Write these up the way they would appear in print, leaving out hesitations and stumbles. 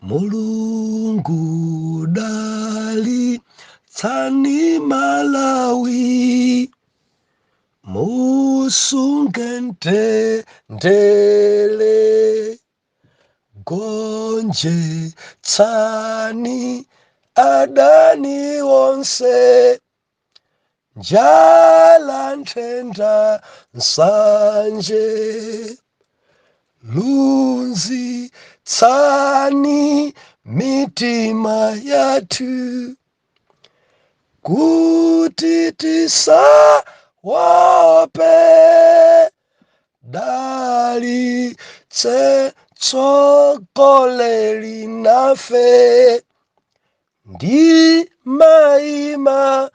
Mulungu dalitsani Malawi, musunge mtendere, gonjetsani adani onse, njala, nthenda, nsanje, lunzitsani mitima yathu kuti tisaope. Dalitse mtsogoleri nafe ndi mayi Malawi.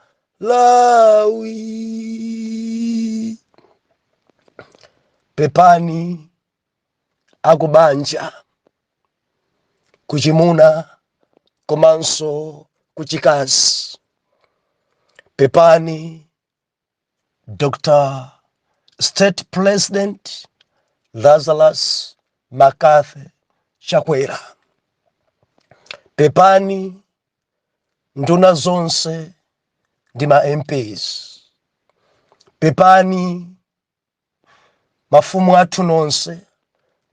Pepani akubanja kuchimuna komanso kuchikazi, pepani Dr State President Lazarus McCarthy Chakwera, pepani nduna zonse ndi ma MPs, pepani mafumu athu nonse,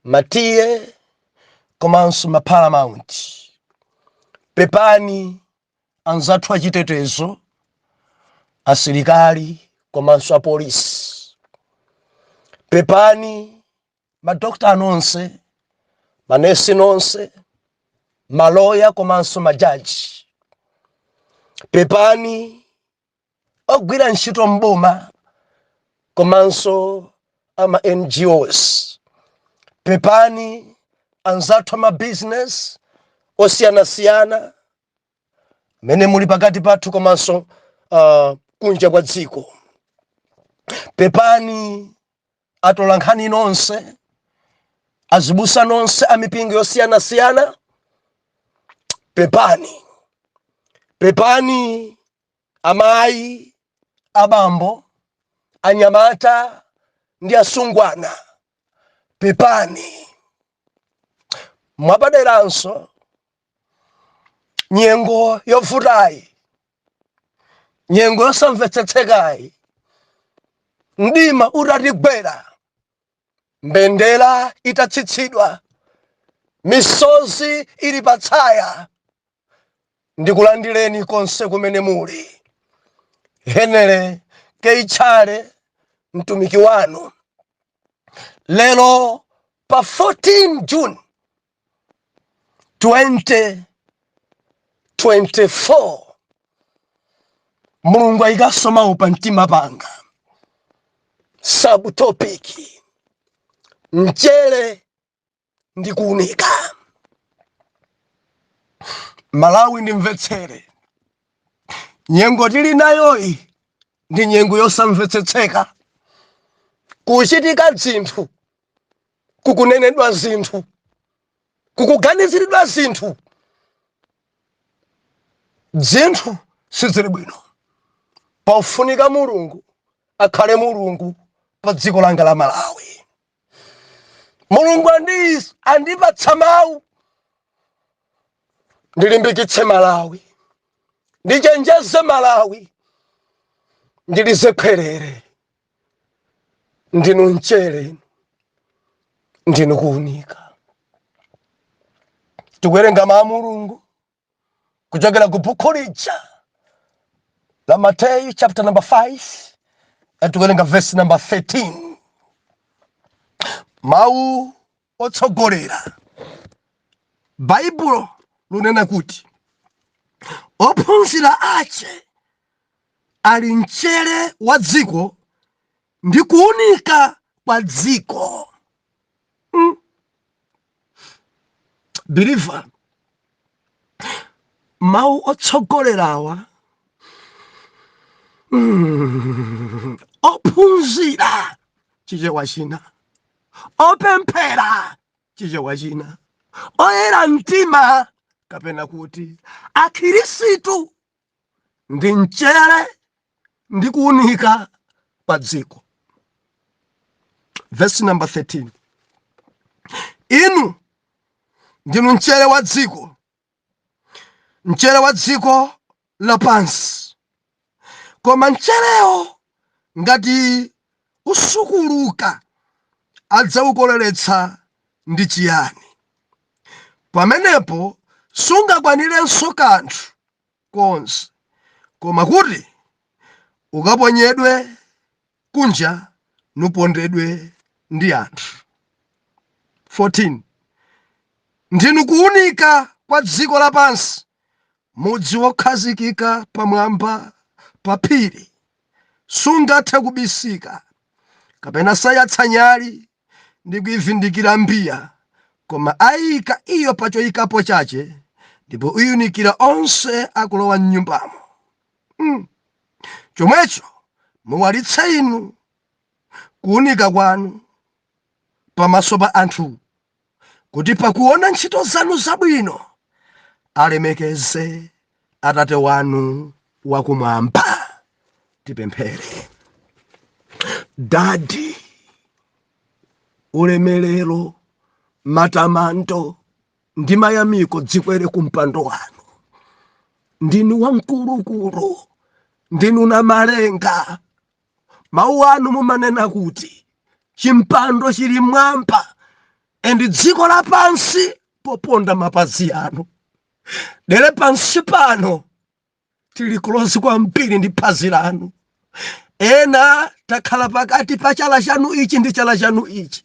matiye komanso ma paramount, pepani anzathu achitetezo, asilikali komanso apolisi, pepani madokta nonse, manesi nonse, maloya komanso majaji, pepani ogwira ntchito mboma komanso ama NGOs, pepani anzathu ama business osiyanasiyana amene muli pakati pathu komanso kunja kwa dziko, pepani atolankhani nonse, azibusa nonse amipingo yosiyanasiyana, pepani, pepani amayi, abambo, anyamata ndi asungwana, pepani. Mwapaderanso nyengo yovutayi, nyengo yosamvetsetsekayi, mdima utatigwera, mbendera itatsitsidwa, misozi ili patsaya, ndikulandireni konse kumene muli. Henry K Tchale, mtumiki wanu, lero pa 14 June 2024, Mulungu ayikaso mawu pa mtima panga. Subtopic: mchere ndi kuunika. Malawi, ndimvetsere, nyengo tili nayoyi ndi nyengo yosamvetsetseka. Kuchitika zinthu, kukunenedwa zinthu, kukuganiziridwa zinthu, zinthu sizili bwino. Pofunika Mulungu akhale Mulungu pa dziko langa la Malawi. Mulungu andipatsa mawu ndilimbikitse Malawi, ndichenjeze Malawi, ndilize khwerere. Ndinu mchere, ndinu kuunika. Tikuwerenga mawu a Mulungu kuchokera ku buku lija la Mateyu, chapter number 5, tikuwerenga verse number 13. Mawu otsogolera, Baibulo lunena kuti ophunzira ache ali mchere wa dziko ndi kuunika kwa dziko. Believer, mawu otsogolerawa, ophunzira, Chichewa china, opemphera, Chichewa china, oyera mtima, kapena kuti Akhirisitu, ndi mchere ndi kuunika pa dziko. Verse number 13: inu Ndinu mchere wa dziko, mchere wa dziko lapansi. Koma mcherewo ngati usukuluka, adzaukoleretsa ndi chiyani? Pamenepo sungakwanirenso kanthu konse, koma kuti ukaponyedwe kunja nupondedwe ndi anthu. 14 Ndinu kuunika kwa dziko lapansi. Mudzi wokhazikika pamwamba pa phiri sungathe kubisika. Kapena sayatsa nyali ndi kuivindikira mbiya, koma ayika iyo pa choyikapo chache, ndipo iunikira onse akulowa mnyumbamo. Chomwecho muwalitse inu kuunika kwanu pamaso pa anthu, kuti pakuona ntchito zanu zabwino alemekeze Atate wanu wakumwamba. Tipemphere. Daddy, ulemerero, matamando ndi mayamiko dzikwere ku mpando wanu. Ndinu wamkulukulu, ndinu namalenga. Mawu anu mumanena kuti chimpando chili mwamba and dziko lapansi poponda mapazi anu. Dere pansi pano tili close kwambiri ndi phazi lanu. Ena takhala pakati pa chala chanu ichi ndi chala chanu ichi.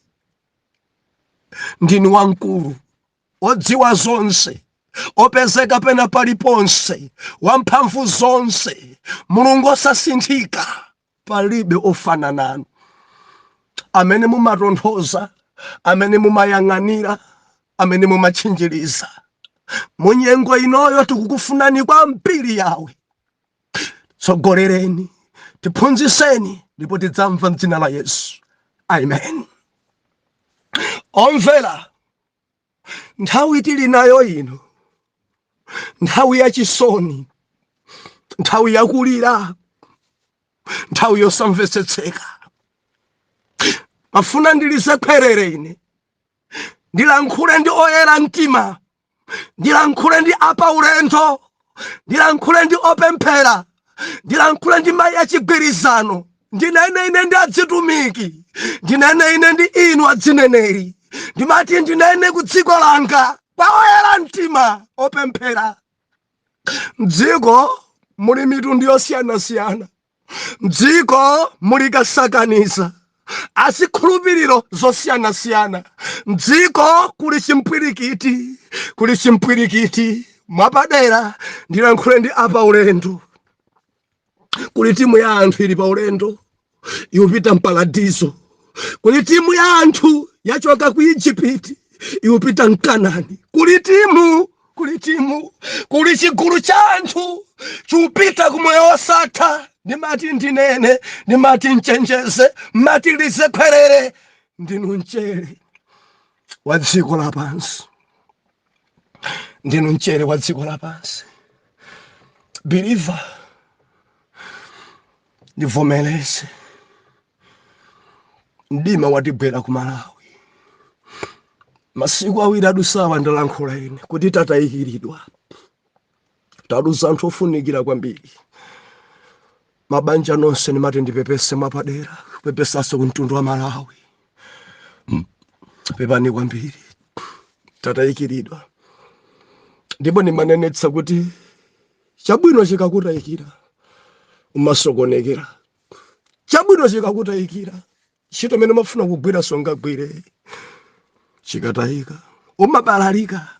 Ndinu wamkulu, odziwa zonse, opezeka pena paliponse, wamphamvu zonse, Mulungu osasinthika, palibe ofana nanu, amene mumatonthoza, amene mumayang'anira, amene mumatchinjiriza. Munyengo inoyo tikukufunani kwambiri. Yawe, tsogolereni, tiphunzitseni, ndipo tidzamva mdzina la Yesu, amen. Omvera, nthawi tili nayo ino, nthawi yachisoni, nthawi yakulira, nthawi yosamvetsetseka. Mafuna ndilize khwerere ine, ndilankhule ndi oyera mtima, ndilankhule ndi apaulendo, ndilankhule ndi opemphera, ndilankhule ndi mayi achigwirizano, ndinene ine ndi adzitumiki, ndinene ine ndi inu adzineneri, ndimati ndinene ku dziko langa kwa oyera mtima opemphera. Mdziko muli mitundu yosiyanasiyana, mdziko muli kasakaniza azikhulupiriro zosiyanasiyana, mdziko kuli chimpwirikiti, kuli chimpwirikiti. Mwapadera ndilankhule ndi apaulendo. Kuli timu ya anthu ili paulendo, ikupita mparadizo. Kuli timu ya anthu yachoka ku Ijipiti, ikupita mKanani. Kuli timu, kuli timu, kuli chigulu cha anthu chikupita ku moyo wosatha. Ndimati ndinene, ndimati nchenjeze, mati lize khwerere: ndinu mchere wa dziko lapansi, ndinu mchere wa dziko lapansi. Believer, ndivomereze, mdima watigwera ku Malawi. Masiku 2 adusawa ndalankhula ine kuti tatayikiridwa, taluza anthu ofunikira kwambiri. Mabanja nonse ndimati ndipepese mwapadera, kupepesanso ku mtundu wa Malawi. Pepani kwambiri, tatayikiridwa. Ndipo ndimanenetsa kuti chabwino chikakutayikira umasokonekera, chabwino chikakutayikira ntchito imene umafuna kugwira sungagwire, chikatayika umabalalika.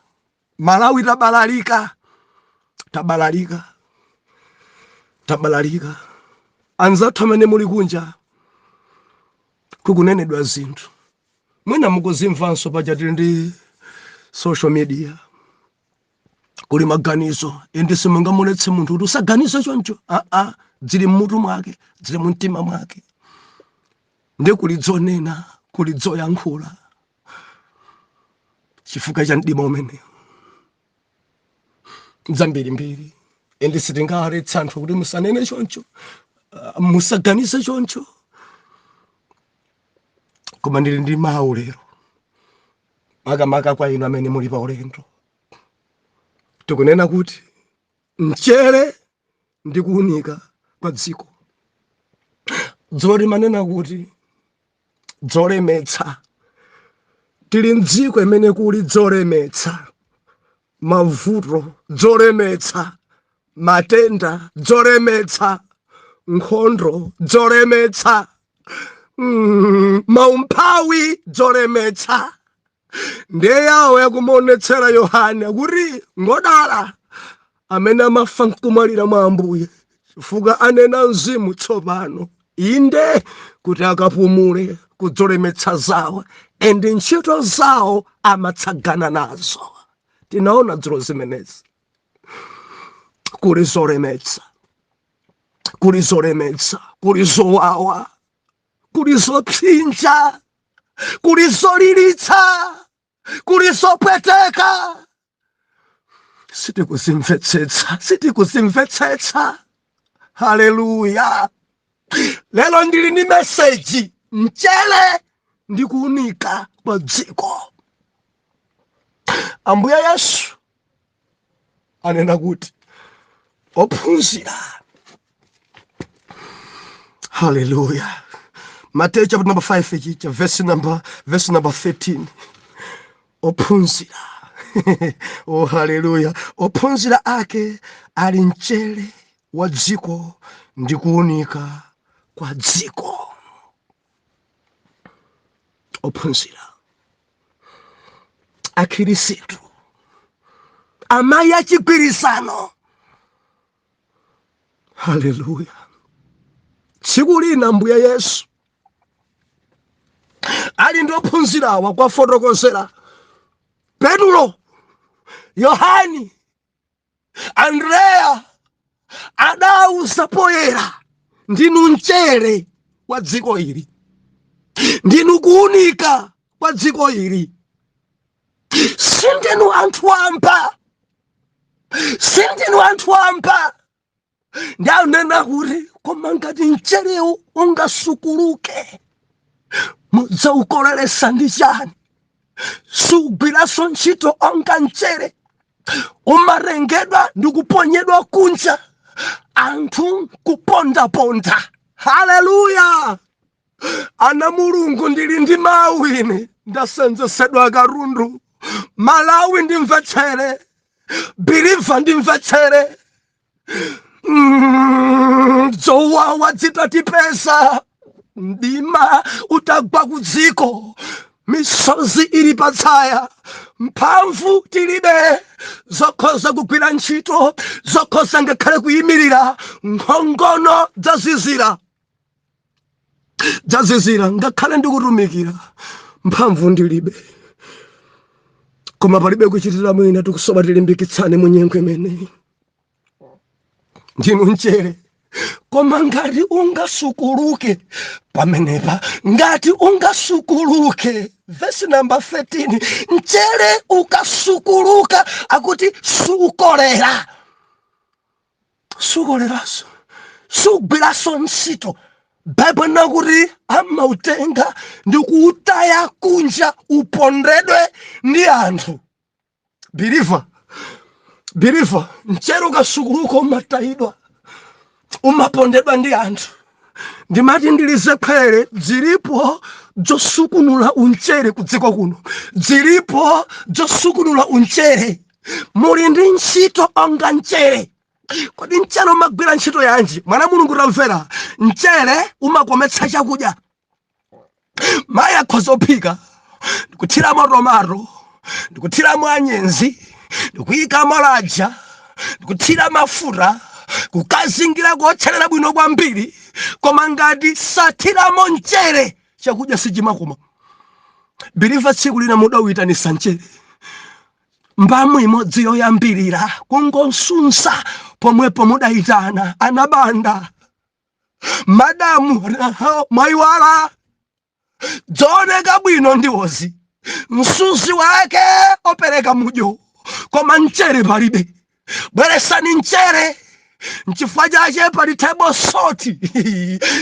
Malawi tabalalika, tabalalika, tabalalika. Anzathu amene muli kunja, kukunenedwa zinthu, mwina mukuzimvanso, paja tili ndi social media. Kuli maganizo, ende simungamuletse munthu kuti usaganize choncho. Aa, zili mmutu mwake, zili mumtima mwake. Ndi kuli dzonena, kuli dzoyankhula chifukwa cha mdima umenewo zambirimbiri. Ende sitingawaletsa anthu kuti musanene choncho, musaganize choncho. Koma ndili ndi mawu lero. Makamaka kwa inu amene muli pa ulendo, tikunena kuti mchere ndi kuunika kwa dziko. Dzulo timanena kuti dzolemetsa, tili mdziko imene kuli dzolemetsa, mavuto dzolemetsa, matenda dzolemetsa, nkhondo dzolemetsa, maumphawi dzolemetsa. Ndiye Yawe akumuonetsera Yohane akuti ngodala amene amafa nkumwalira mwa Ambuye, chifukwa anena mzimu tsopano, inde, kuti akapumule kudzolemetsa zawo, and ntchito zawo amatsagana nazo. Tinaona dzulo zimenezi. Kuli zolemetsa, kuli zolemetsa, kuli zowawa, kuli zopsinja, kuli zolilitsa, kuli zopweteka. Sitikuzimvetsetsa, sitikuzimvetsetsa. Haleluya! Lero ndili ndi meseji, mchere ndi kuunika kwa dziko. Ambuye Yesu anena kuti ophunzira, haleluya, Mateyu chapter number 5 chicha, verse number 13. Ophunzira, oh haleluya, ophunzira ake ali mchere wa dziko ndi kuunika kwa dziko. Ophunzira akhirisitu, amayi achigwirizano, haleluya. Tsiku lina Mbuye Yesu ali ndi ophunzirawa, kwafotokozera Petulo, Yohani, Andreya, adauza poyera, ndinu mchere wa dziko ili, ndinu kuunika kwa dziko ili, sindinu anthu wamba, sindinu anthu wamba. Ndanena kuti koma ngati mcherewu ungasukuluke, mudzaukoleresa ndi chani? Sugwiranso ntchito onga mchere, umatengedwa ndi kuponyedwa kunja, anthu kupondaponda. Haleluya! Ana Mulungu, ndili ndi mawu ine, ndasenzesedwa katundu. Malawi, ndimvetsere. Believer, ndimvetsere. Zowawa zitatipeza, mdima utagwa ku dziko, misozi ili patsaya, mphamvu tilibe zokhoza kugwira ntchito, zokhoza ngakhale kuyimirira, nkhongono dzazizira, dzazizira, ngakhale ndikutumikira mphamvu ndilibe, koma palibe kuchitira mwina. Tikusowa tilimbikitsane mu nyengo imeneyi. Ndinu mchere, koma ngati ungasukuluke pamenepa, ngati ungasukuluke, vesi namba 13, mchere ukasukuluka akuti sukolera, sukoleranso, sugwiranso ntchito. Baibulo nakuti amautenga ndi kuutaya kunja upondedwe ndi anthu. Believer, believer, mchere ukasukuluka umatayidwa, umapondedwa ndi anthu. Ndimati ndilize khwere, zilipo zosukunula unchere ku dziko kuno, zilipo zosukunula unchere. Muli ndi ntchito onga mchere. Kodi mchere umagwira ntchito yanji? Mwana Mulungu, tamvera, mchere umakometsa chakudya. Mayi akhoza kuphika ndikuthiramo tomato, ndikuthiramo anyenzi, ndikuyikamo laja, ndikuthira mafuta, kukazingira, kuotcherera bwino kwambiri, koma ngati sathiramo mchere chakudya sichimakoma. Believer, tsiku lina mudauyitanisa mchere, mbamu imodzi yoyambirira kungosunsa pomwepo mudayitana anabanda, madamu, mwayiwala dzooneka bwino ndiwozi, msuzi wake opereka mudyo, koma mchere palibe. Bweresani mchere. Nchifukwa chache pali table salt.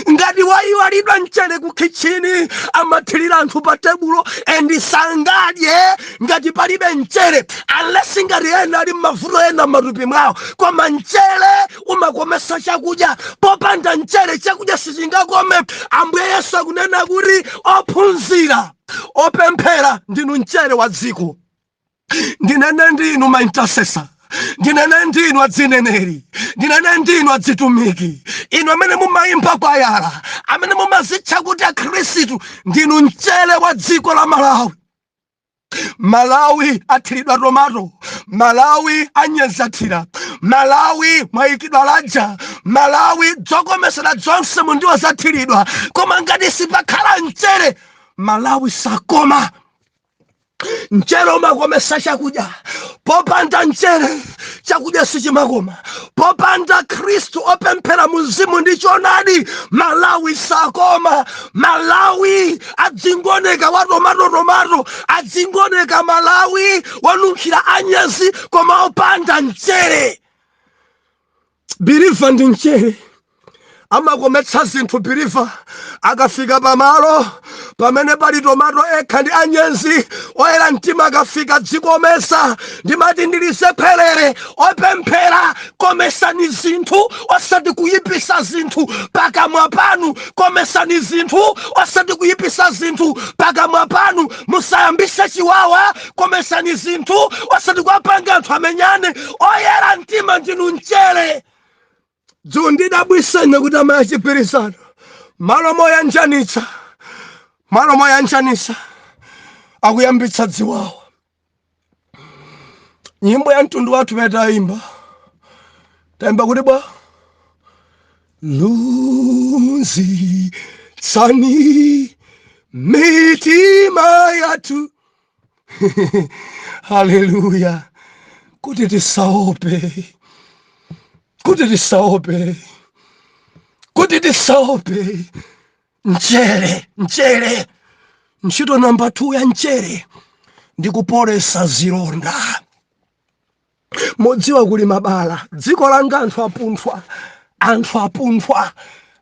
Ngati wayiwalidwa mchere ku kitchen, amathirira anthu pa tebulo and sangadye ngati palibe mchere, unless ngati ena ali m'mavuto ena m'matupi mwawo. Koma mchere umakomesa chakudya. Popanda mchere chakudya sichingakome. Ambuye Yesu akunena kuti ophunzira opemphera ndinu mchere wa dziko. Ndinene ndinu ma intercessor, ndinene ndinu adzineneri, ndinene ndinu adzitumiki, inu amene mumayimba kwayala, amene mumazitcha kuti akhristu, ndinu mchere wa dziko la Malawi. Malawi athiridwa tomato, Malawi anyezathira, Malawi mwayikidwa laja, Malawi dzokomesera dzonse mundiwo zathiridwa, koma ngati sipakhala mchere, Malawi sakoma. Mchere umakomesa chakudya. Popanda mchere chakudya sichimakoma. Popanda Khristu opemphera muzimu ndi choonadi, Malawi sakoma. Malawi adzingoneka wa tomato tomato, adzingoneka Malawi wanunkhira anyezi, koma opanda mchere. Believer ndi mchere, amakometsa zinthu. Believer akafika pamalo pamene pali tomato ekha ndi anyenzi, oyera mtima akafika dzikomesa. Ndimati ndilize phelere, opemphera komesani zinthu, osati kuyipisa zinthu pakamwa panu. Komesani zinthu, osati kuyipisa zinthu pakamwa panu. Musayambise chiwawa. Komesani zinthu, osati kuwapanga anthu amenyane. Oyera mtima ndinu mchere. Dzulo ndidabwisene kuti amayi achigwirizano, malo moyanjanitsa, malo moyanjanitsa, akuyambitsa dziwawa. Nyimbo ya mtundu wathu imene tayimba, tayimba kuti bwa lunzitsani mitima yathu, haleluya, kuti tisaope, kuti tisaope, kuti tisaope. Mchere, mchere. Ntchito namba 2 ya mchere ndi kupolesa zilonda. Modziwa kuli mabala dziko langa, anthu apunthwa, anthu apunthwa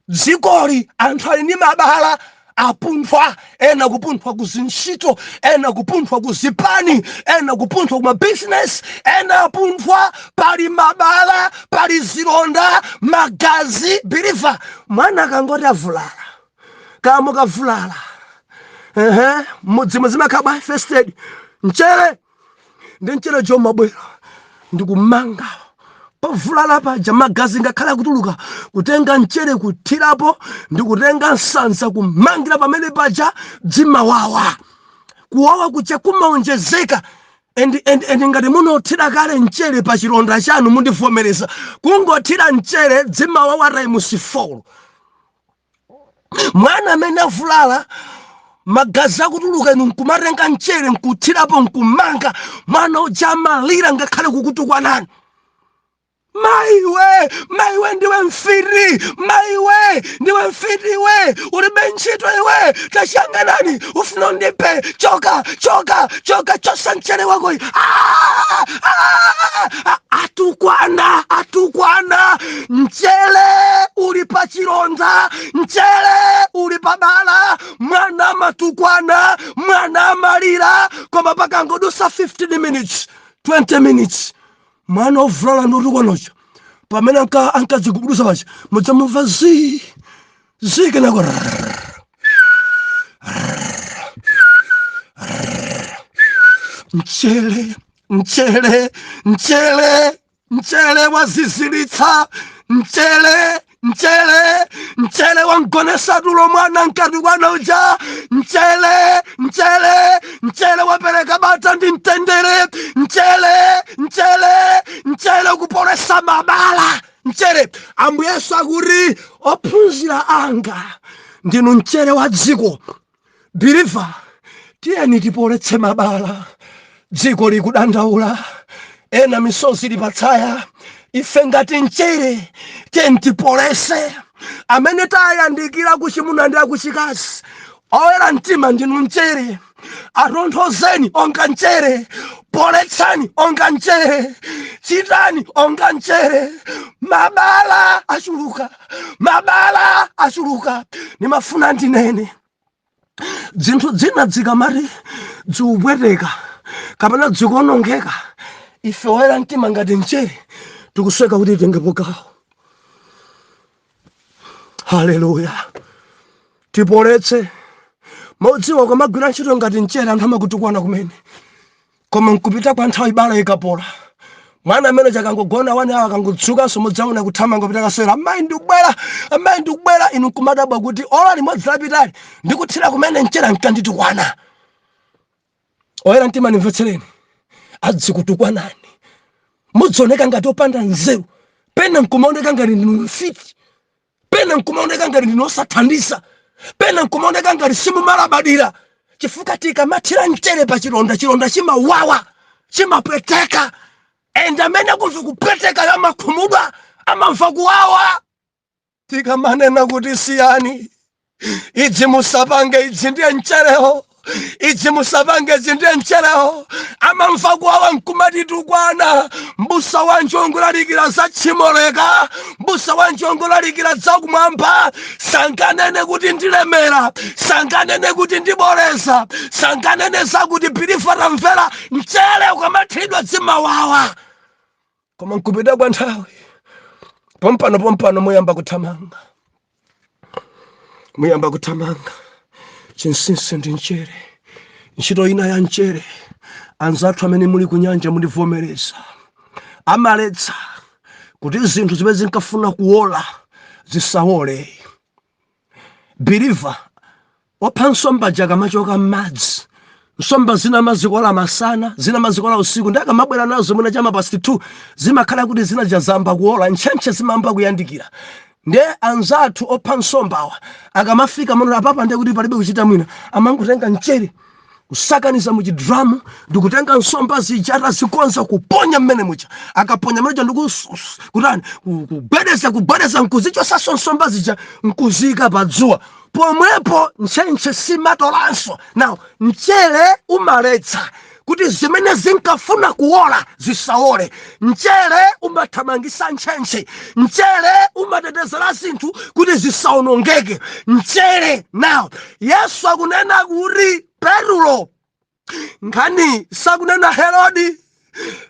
dzikoli, anthu ali ndi mabala, apunthwa. Ena kupunthwa ku zintchito, ena kupunthwa ku zipani, ena kupunthwa ku mabizinesi, ena apunthwa. Pali mabala, pali zilonda, magazi. Believer, mwana akangoti avulala, kamukavulala, ehe, mudzimu zimakhala first aid, mchere ndi mchere jomabwera ndikumanga pavulala paja. Magazi ngakhale akutuluka, kutenga mchere kuthirapo ndikutenga nsanza kumangira pamene paja, dzimawawa, kuwawa kuja kumaonjezeka. And ngati munothira kale mchere pa chilonda chanu, mundivomereza, kungothira mchere dzimawawa times 4. Mwana amene avulala, magazi akutuluka, inu nkumatenga mchere nkuthirapo nkumanga, mwana uja amalira ngakhale kukutukwanani: "Maiwe, maiwe, ndiwe mfiti! Maiwe, ndiwe mfiti iwe! Ulibe ntchito iwe! Tachiyang'anani, ufuna undipe! Choka, choka, choka, chosa mchere wakoyi!" Ah, ah, ah, atukwana, atukwana. Mchere uli pa chilonda, mchere uli pa bala, mwana amatukwana, mwana amalira, koma pakangodusa 15 minutes, 20 minutes, mwana ovulala ndotukwanocha pamene ankadzigubuduza paja, mudzamumva zi zi, kenako mchere, mchere, mchere, mchere wazizilitsa, mchere, mchere, mchere wamgonesa tulo mwana mkatukwana uja. Mchere, mchere, mchere wapereka bata ndi mtendere. Mchere, mchere, mchere kupolesa mabala, mchere. Ambuye Yesu akuti ophunzira anga ndinu mchere wa dziko. Believer, tiyeni tipoletse mabala. Dziko likudandaula, ena misozi lipatsaya. Ife ngati mchere, tiyeni tipolese. Amene tayandikira kuchimuna ndi akuchikazi, oyera mtima ndinu mchere. Atonthozeni onga mchere, poletsani onga mchere, chitani onga mchere. Mabala achuluka, mabala achuluka. Nimafuna ndinene, zinthu zina zikamati zikupweteka kapena zikuonongeka, ife oyera mtima ngati mchere tikusweka kuti titengepo gawo. Haleluya! Tipoletse. Modziwa ukamagwira ntchito ngati mchere, anthu amakutukwana kumene, koma nkupita kwa nthawi bala ikapola, mwana amene chakangogona wani awo akangodzukanso, mudzaona kuthamanga kupita kasewera: "Amayi, ndikubwera! Amayi, ndikubwera!" Inu nkumadabwa kuti ola limodzi lapitali ndikuthira kumene mchere nkanditukwana. Oyera mtima, ndimvetsereni, adzikutukwanani, mudzioneka ngati opanda nzeru, pena nkumaoneka ngati ndinu mfiti, pena nkumaoneka ngati ndinu osathandiza, pena nkumaoneka ngati simumalabadira, chifukwa tikamathira mchere pa chilonda, chilonda chimawawa, chimapweteka. And amene akumva kupweteka amakhumudwa, amamva kuwawa. Tikamanena kuti siyani idzi, musapange idzi, ndiye mcherewo. Idzi musapange, idzi ndiye mcherewo. Amamva kuwawa nkumatitukwana: "Mbusa wanji ongolalikira za tchimoleka? Mbusa wanji ongolalikira za kumwamba? Sanganene kuti ndilemera, sanganene kuti ndiboleza, sanganene zakuti." Believer, tamvera, mchere ukamathidwa zimawawa, koma nkupita kwa nthawi, pompano pompano muyamba kuthamanga, muyamba kuthamanga. Chinsinsi ndi mchere. Ntchito ina ya mchere, anzathu amene muli kunyanja mundivomereza, amaletsa kuti zinthu zimene zinkafuna kuwola zisawole. Believer, opha nsomba akamachoka m'madzi, nsomba zina amazikola masana, zina amazikola usiku, ndi akamabwera nazo mwina chama past 2, zimakhala kuti zina zayamba kuwola, ntchentche zimayamba kuyandikira. Ndiye anzathu opha nsombawa akamafika muno apapa, ndiye kuti palibe kuchita mwina, amangotenga mchere kusakaniza muchidramu ndikutenga nsomba zija atazikonza kuponya mmene muja. Akaponya mmene muja ndikutani? Kugwedeza, kugwedeza, nkuzichosanso nsomba zija, nkuziyika pa dzuwa pomwepo, ntchentche simatolanso. Now mchere umaletsa kuti zimene zinkafuna kuwola zisawole. Mchere umathamangisa ntchentche. Mchere umatetezera zinthu kuti zisawonongeke. Mchere. Now Yesu akunena kuti Petulo, nkhani sakunena Herodi.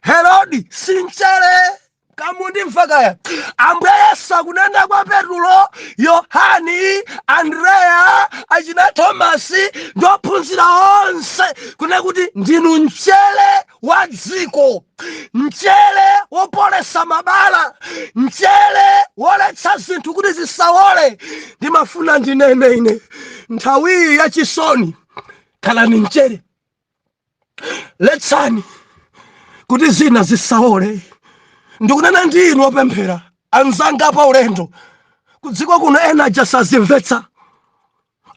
Herodi si mchere, kamundimva kaya. Ambuye Yesu akunena kwa Petulo, Yohani, Andreya, achina Thomasi ndi ophunzira onse kunena kuti ndinu mchere wa dziko, mchere wopolesa mabala, mchere woletsa zinthu kuti zisawole. Ndimafuna ndinene ine, nthawiyi yachisoni, khalani mchere, letsani kuti zina zisawole. Ndikunena ndi inu opemphera anzanga pa ulendo kudziko kuno, ena aja sazimvetsa,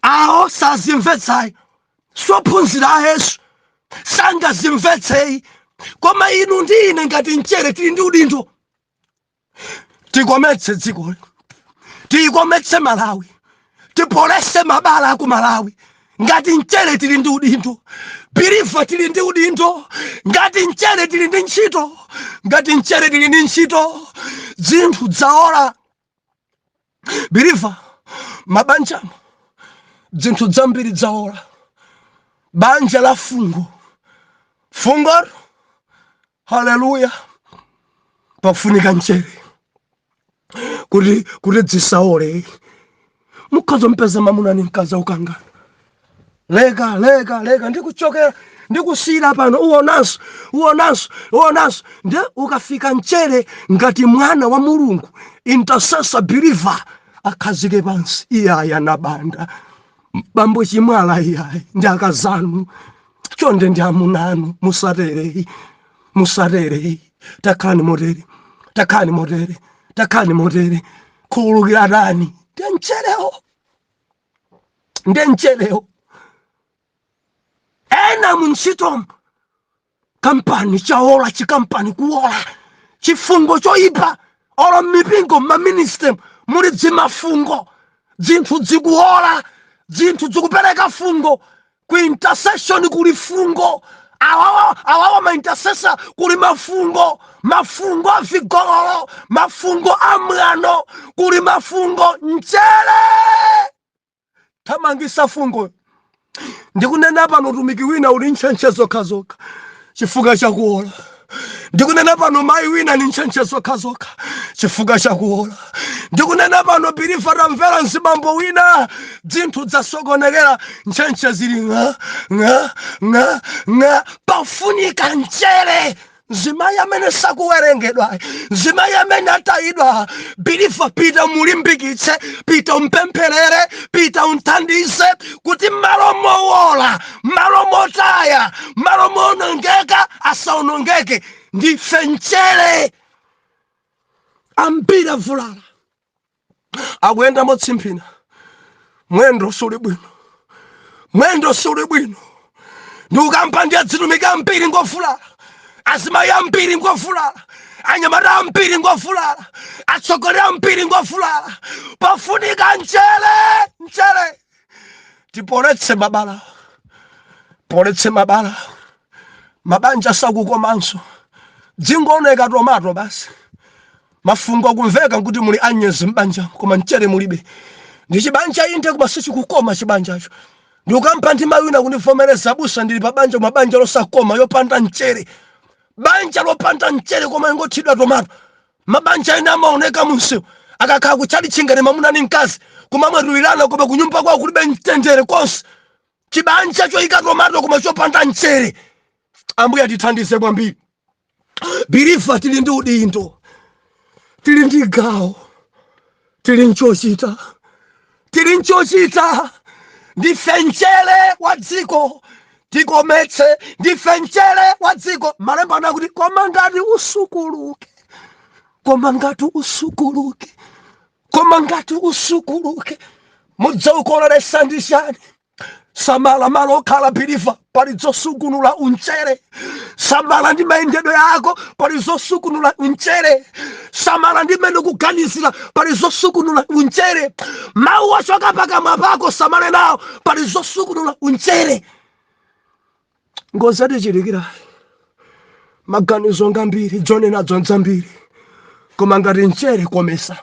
awo sazimvetsayi, sophunzira a Yesu sangazimvetseyi, koma inu ndi ine ngati mchere tili ndi udindo. Tikometse dzikoli, tiyikometse Malawi, tipolese mabala aku Malawi ngati mchere. Tili ndi udindo. Believer, tili ndi udindo ngati mchere, tili ndi ntchito ngati mchere, tili ndi ntchito. Zinthu dzaola, believer, mabanjamo zinthu zambiri dzaola. Banja la fungo fungo, haleluya, pafunika mchere kuti dzisaole. Mukhoza mpeza mamuna ni mkazi aukangana: "Leka, leka, leka, ndikuchokera, ndikusiyira pano, uonanso, uonanso, uonanso." Nde ukafika mchere ngati mwana wa Mulungu, intercessor, believer, akhazike pansi: "Iyaya nabanda, bambo Chimwala, iyayi, ndi akazanu chonde, ndi amunanu, musatere, musatere, takhalani motere, takhalani motere, takhalani motere, khululukirani." Ndiye mcherewo, ndiye mcherewo. Ena muntchitomo, kampani chaola, chikampani kuola, chifungo choyipa. Olo mmipingo, mmaministry muli dzimafungo, zinthu zikuola, zinthu zikupereka fungo. Ku intercession kuli fungo. Awawa awawa ma intercessor, kuli mafungo, mafungo a vigololo, mafungo a mwano, kuli mafungo. Mchere thamangisa fungo. Ndikunena pano, utumiki wina uli ntchentche zokhazokha chifukwa chakuola. Ndikunena pano, mayi wina ni ntchentche zokhazokha chifukwa chakuola. Ndikunena pano, believer, tamvera, mzibambo wina dzinthu dzasokonekera, ntchentche zili ng'a ng'a ng'a ng'a. Pafunika mchere. Mzimayi amene sakuwerengedwa, mzimayi amene atayidwa, believer, pita mulimbikitse, pita umpempherere, pita unthandize kuti malo mowola, malo motaya, malo moonongeka asaonongeke. Ndife mchere. Ambiri avulala, akuyenda motsimphina, mwendo suli bwino, mwendo suli bwino. Ndikukamba ndi adzitumiki ambiri ngovulala, azimayi ambiri ngovulala, anyamata ambiri ngovulala, atsogoleri ambiri ngovulala. Pafunika mchere, mchere tipoletse mabala, poletse mabala. Mabanja sakukomanso, dzingooneka tomato basi. Mafungo akumveka nkuti muli anyezi m'banja, koma mchere mulibe. Ndi chibanja inde, koma sichikukoma chibanjacho. Ndikukamba ndi mayi wina kundivomereza: "Abusa, ndili pa banja, koma banja losakoma, yopanda mchere, banja lopanda mchere, koma ingothidwa tomato." Mabanja ena amaoneka munsewu akakhala kutchalitchi ngati mwamuna ndi mkazi kumamwetulirana, koma kunyumba kwawo kulibe mtendere konse. Chibanja choyika tomato koma chopanda mchere. Ambuye atithandize kwambiri. Believer, tili ndi udindo, tili ndi gawo, tili nchochita, tili nchochita. Ndife mchere wa dziko, tikometse. Ndife mchere wa dziko. Malemba anakuti, koma ngati usukuluke, koma ngati usukuluke, koma ngati usukuluke, mudzaukoleresa ndi chani? Samala malo okhala, believer, pali zosukunula unchere. Samala ndi mayendedwe ako, pali zosukunula unchere. Samala ndi mmene kuganizira, pali zosukunula unchere. Mawu achoka pakamwa pako, samale nawo, pali zosukunula unchere. Ngozi atichitikira, maganizo ngambiri, dzonena dzambiri, koma ngati mchere komesa,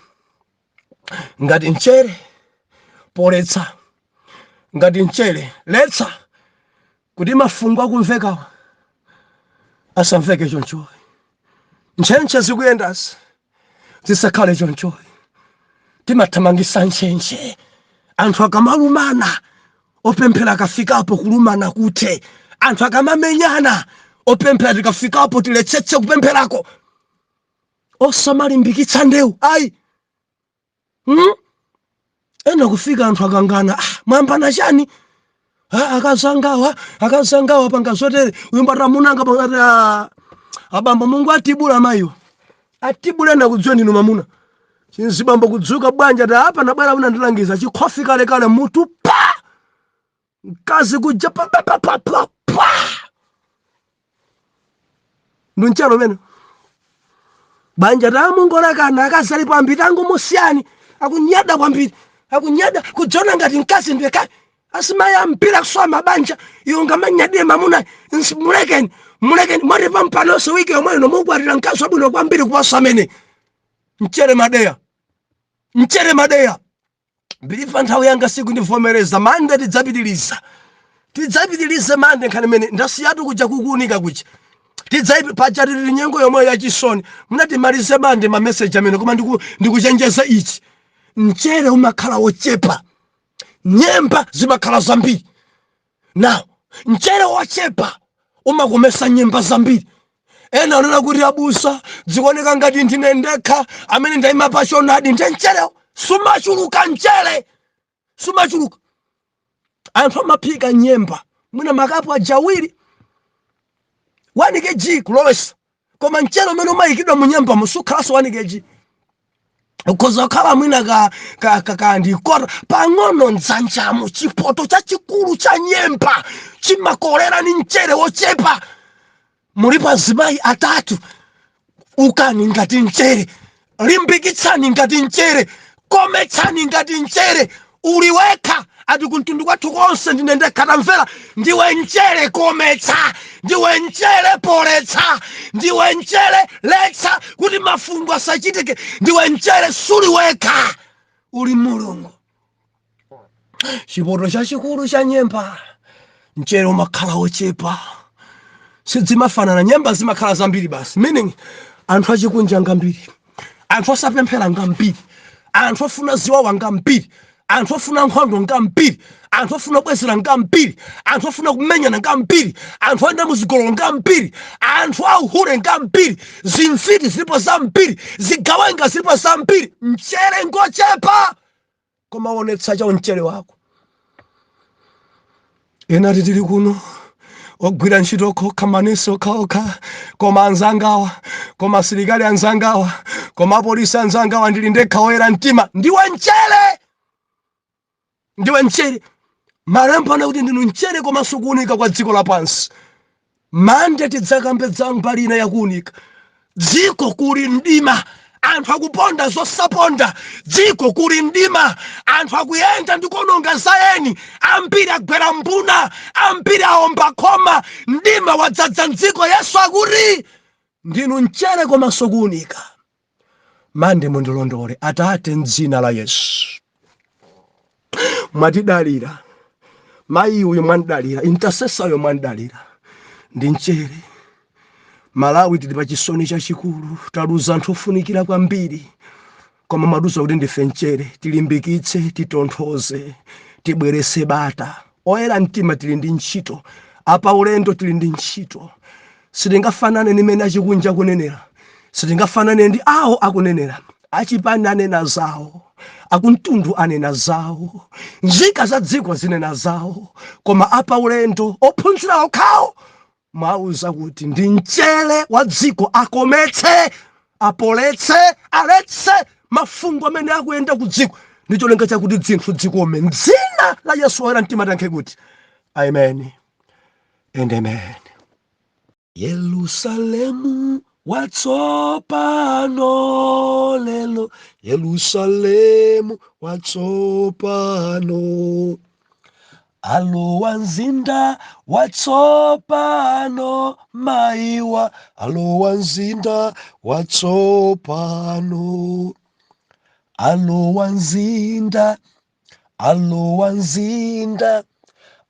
ngati mchere poletsa, ngati mchere letsa kuti mafungo akumvekawa asamveke chonchoyi, ntchentche zikuyendazi zisakhale chonchoyi. Timathamangisa ntchentche. Anthu akamalumana, opemphera akafikapo, kulumana kuthe. Anthu akamamenyana, opemphera tikafikapo, tiletsetse kupempherako. Osamalimbikitsa ndewu ayi, Ena kufika anthu akangana, "Ah, mwambana chani?" "Ah, akazangawa, akazangawa panga zotere." Uyimbata munanga pangati, "Ah, abambo, Mungu atibula mayiwa, atibule nakudziwa ndinu mamuna." Chinzibambo kudzuka bwanja ta apa, nabwera unandilangiza chikhofi kalekale mutu pa mkazi kuja pa pa pa pa pa pa. Ndunchalo mene banja tamungolekana, akazi alipo ambiri, tangomusiyani. Akunyada kwambiri, akunyada kudziona ngati mkazi ndiyekhayo. Asimayi ambiri akusowa mabanja. Iwo ngamanyadire mamuna. Mulekeni, mulekeni. Mwati pampanonso wiki yomwe ino mukwatira mkazi wabwino kwambiri kuposa amene. Mchere madeya, mchere madeya. Believer, nthawi yanga sikundivomereza. Mande tidzapitiliza, tidzapitilize mande nkhani imene ndasiyatu kuja kukuunika kuja. Tidzaipi paja tili nyengo yomwe yachisoni, munatimalize mande mameseji amene. Koma ndikuchenjeza ichi: mchere umakhala wochepa, nyemba zimakhala zambiri. Now, mchere wochepa umakomesa nyemba zambiri. Ena anena kuti, "Abusa, zikuoneka ngati ndine ndekha amene ndayima pachonadi." Nde mcherewo sumachuluka, mchere sumachuluka. Anthu amaphika nyemba mwina makapu aja awiri, 1 kg kulowesa, koma mchere umene umayikidwa mu nyembamo sukhalanso 1 kg, ukhoza kukhala mwina ka ndi kota pang'ono mdzanjamo. Chipoto chachikulu cha nyemba chimakolera ni mchere wochepa. Mulipo azimayi atatu, ukani ngati mchere, limbikitsani ngati mchere, kometsani ngati mchere. Uli wekha, Ati kumtundu kwathu konse ndine ndekha. Tamvera, ndiwe mchere, kometsa. Ndiwe mchere, poletsa. Ndiwe mchere, letsa kuti mafungo asachitike. Ndiwe mchere, suli wekha, uli Mulungu. Chipoto chachikulu cha nyemba, mchere umakhala wochepa. Sidzimafanana, nyemba zimakhala zambiri basi, meaning anthu achikunja ngambiri, anthu osapemphera ngambiri, anthu ofuna ziwawa ngambiri, anthu ofuna nkhondo ngambiri, anthu ofuna kubwezera ngambiri, anthu ofuna kumenyana ngambiri, anthu oyenda muzigololo ngambiri, anthu auhule ngambiri, zimfiti zilipo zambiri, zigawenga zilipo zambiri, mchere ngochepa. Koma onetsa cha mchere wako. Ena ati tili kuno ogwira ntchito okhaokha, manesi okhaokha, koma anzangawa, koma asilikali anzangawa, koma apolisi anzangawa, ndili ndekha woyera mtima. Ndiwe mchere, ndiwe mchere. Malemba ana kuti ndinu mchere komanso kuunika kwa dziko lapansi. Mande tidzakambe za mbali ina yakuunika. Dziko kuli mdima, anthu akuponda zosaponda. Dziko kuli mdima, anthu akuyenda ndi kuononga za eni. Ambiri agwera mbuna, ambiri aomba khoma. Mdima wadzadza mdziko. Yesu akuti ndinu mchere komanso kuunika. Mande mundilondole. Atate, mdzina la Yesu, mwatidalira. Mayi uyu mwandalira, intercessor mwandalira, ndi mchere. Malawi tili pa chisoni chachikulu, taluza anthu ofunikira kwambiri, koma mwatiuza kuti ndife mchere. Tilimbikitse, titonthoze, tibwerese bata. Oyera mtima tili ndi ntchito, apa ulendo tili ndi ntchito. Sitingafanane ndi mene achikunja akunenera, sitingafanane ndi awo akunenera. Achipani anena zawo, akumtundu anena zawo, nzika za dziko zinena zawo, koma apa ulendo ophunzira okhawo mwauza kuti ndi mchere wa dziko, akometse, apoletse, aletse mafungo amene akuyenda ku dziko ndi cholinga chakuti zinthu zikome. Mdzina la Yesu, oyera mtima tankhe kuti amen and amen. Yerusalemu watsopano lelo, Yerusalemu watsopano, alowa mzinda watsopano, maiwa alowa mzinda watsopano, alowa mzinda, alowa mzinda,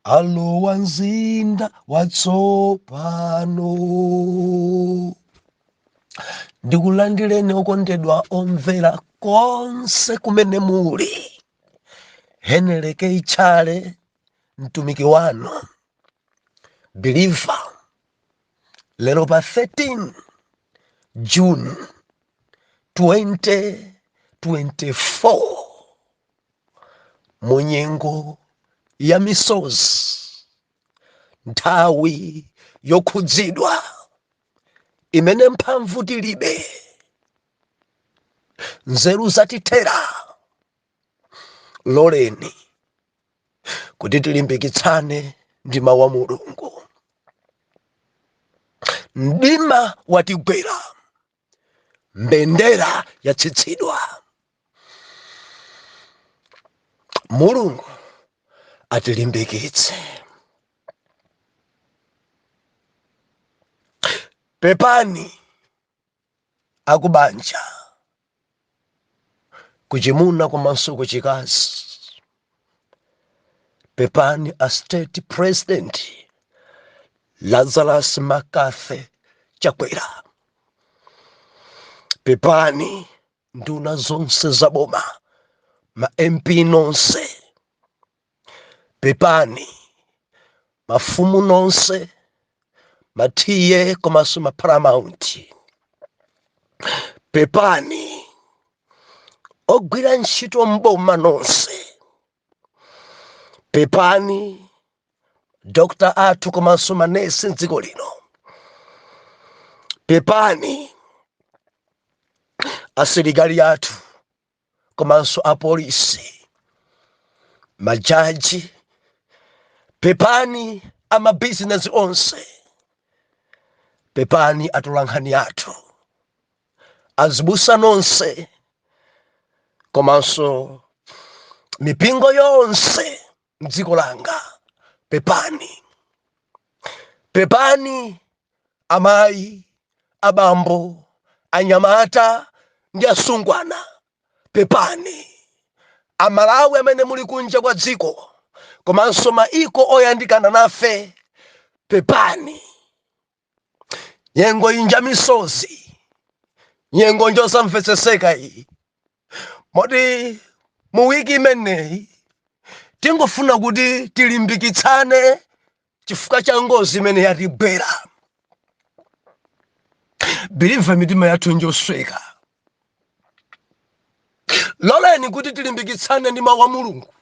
alowa mzinda watsopano. Ndikulandireni okondedwa omvera konse kumene muli. Henry K Chale, mtumiki wanu believer, lero pa 13 June 2024, munyengo ya misozi, nthawi yokhudzidwa imene mphamvu tilibe, nzeru zatithera, loleni kuti tilimbikitsane ndi mawu a Mulungu. Mdima watigwera, mbendera yatsitsidwa. Mulungu atilimbikitse. Pepani akubanja, kuchimuna komanso kuchikazi. Pepani a State President Lazarus McCarthy Chakwera. Pepani nduna zonse za boma, ma MP nonse. Pepani mafumu nonse, ma T/A komanso ma paramount. Pepani ogwira ntchito mboma nonse. Pepani Dr athu komanso manesi mdziko lino. Pepani asilikali athu komanso apolisi, majaji. Pepani amabizinesi onse. Pepani atolankhani athu, azibusa nonse komanso mipingo yonse. Mdziko langa, pepani, pepani amayi, abambo, anyamata ndi asungwana, pepani Amalawi amene muli kunja kwa dziko komanso maiko oyandikana nafe, pepani. Nyengo inja misozi, nyengo njosamvetseseka iyi, moti mu wiki imeneyi tingofuna kuti tilimbikitsane chifukwa cha ngozi imene yatigwera. Believer, mitima yathu njosweka. Loleni kuti tilimbikitsane ndi mawu a Mulungu.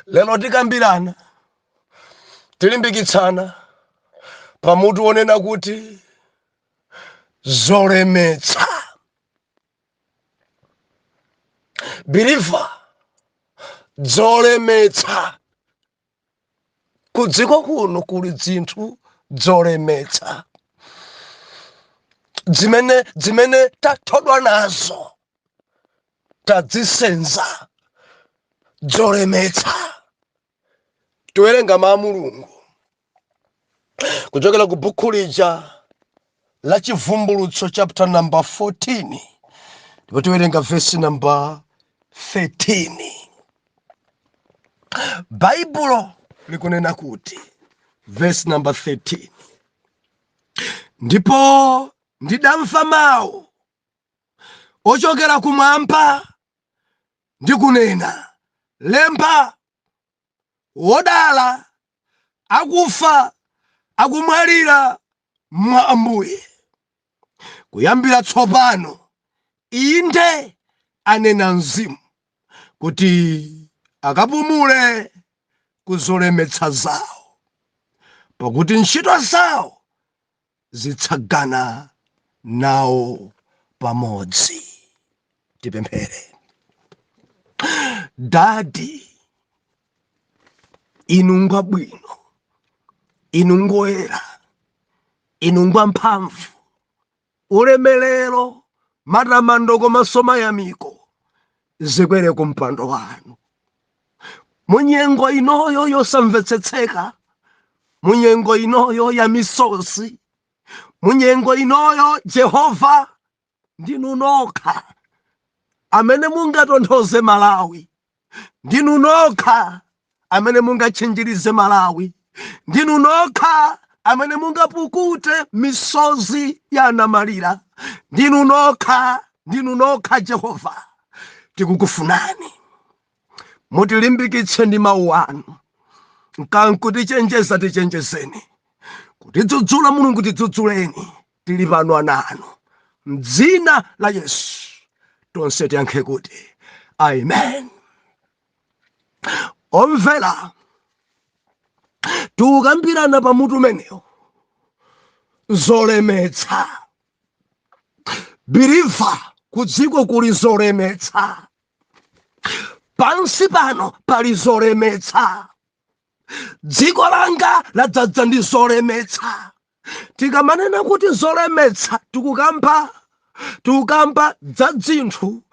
Lero tikambirana, tilimbikitsana pamutu wonena kuti zolemetsa. Believer, zolemetsa. Kudziko kuno kuli dzinthu dzolemetsa dzimene tathodwa nazo, tadzisenza, dzolemetsa. Tiwerenga mawu a Mulungu kuchokera ku bukhu lija la Chivumbulutso, chapter number 14, ndipo tiwerenga verse number 13. Baibulo likunena kuti, verse number 13, "Ndipo ndidamva mawu ochokera kumwamba ndi kunena, 'Lemba, wodala akufa akumwalira mwa Ambuye kuyambira tsopano, inde, anena Mzimu, kuti akapumule ku zolemetsa zawo, pakuti ntchito zawo zitsagana nawo pamodzi.'" Tipemphere. Daddy, inu ngwabwino, inu ngoyera, inu ngwamphamvu. Ulemelero, matamando komanso mayamiko zikwere ku mpando wanu. Munyengo inoyo yosamvetsetseka, munyengo inoyo ya misozi, munyengo inoyo, Jehova, ndinu nokha amene mungatonthoze Malawi, ndinu nokha amene mungatchinjirize Malawi, ndinu nokha amene mungapukute misozi ya anamalira, ndinu nokha, ndinu nokha Jehova. Tikukufunani mutilimbikitse ndi mawu anu. Nkankutichenjeza, tichenjezeni. Kutidzudzula, Mulungu, tidzudzuleni. Tili pano ana anu. Mdzina la Yesu tonse tiyankhe kuti amen. Omvera, tikukambirana pamutu umenewo, zolemetsa. Believer, kudziko kuli zolemetsa, pansi pano pali zolemetsa, dziko langa ladzadza ndi zolemetsa. Tikamanena kuti zolemetsa, tikukamba za dzinthu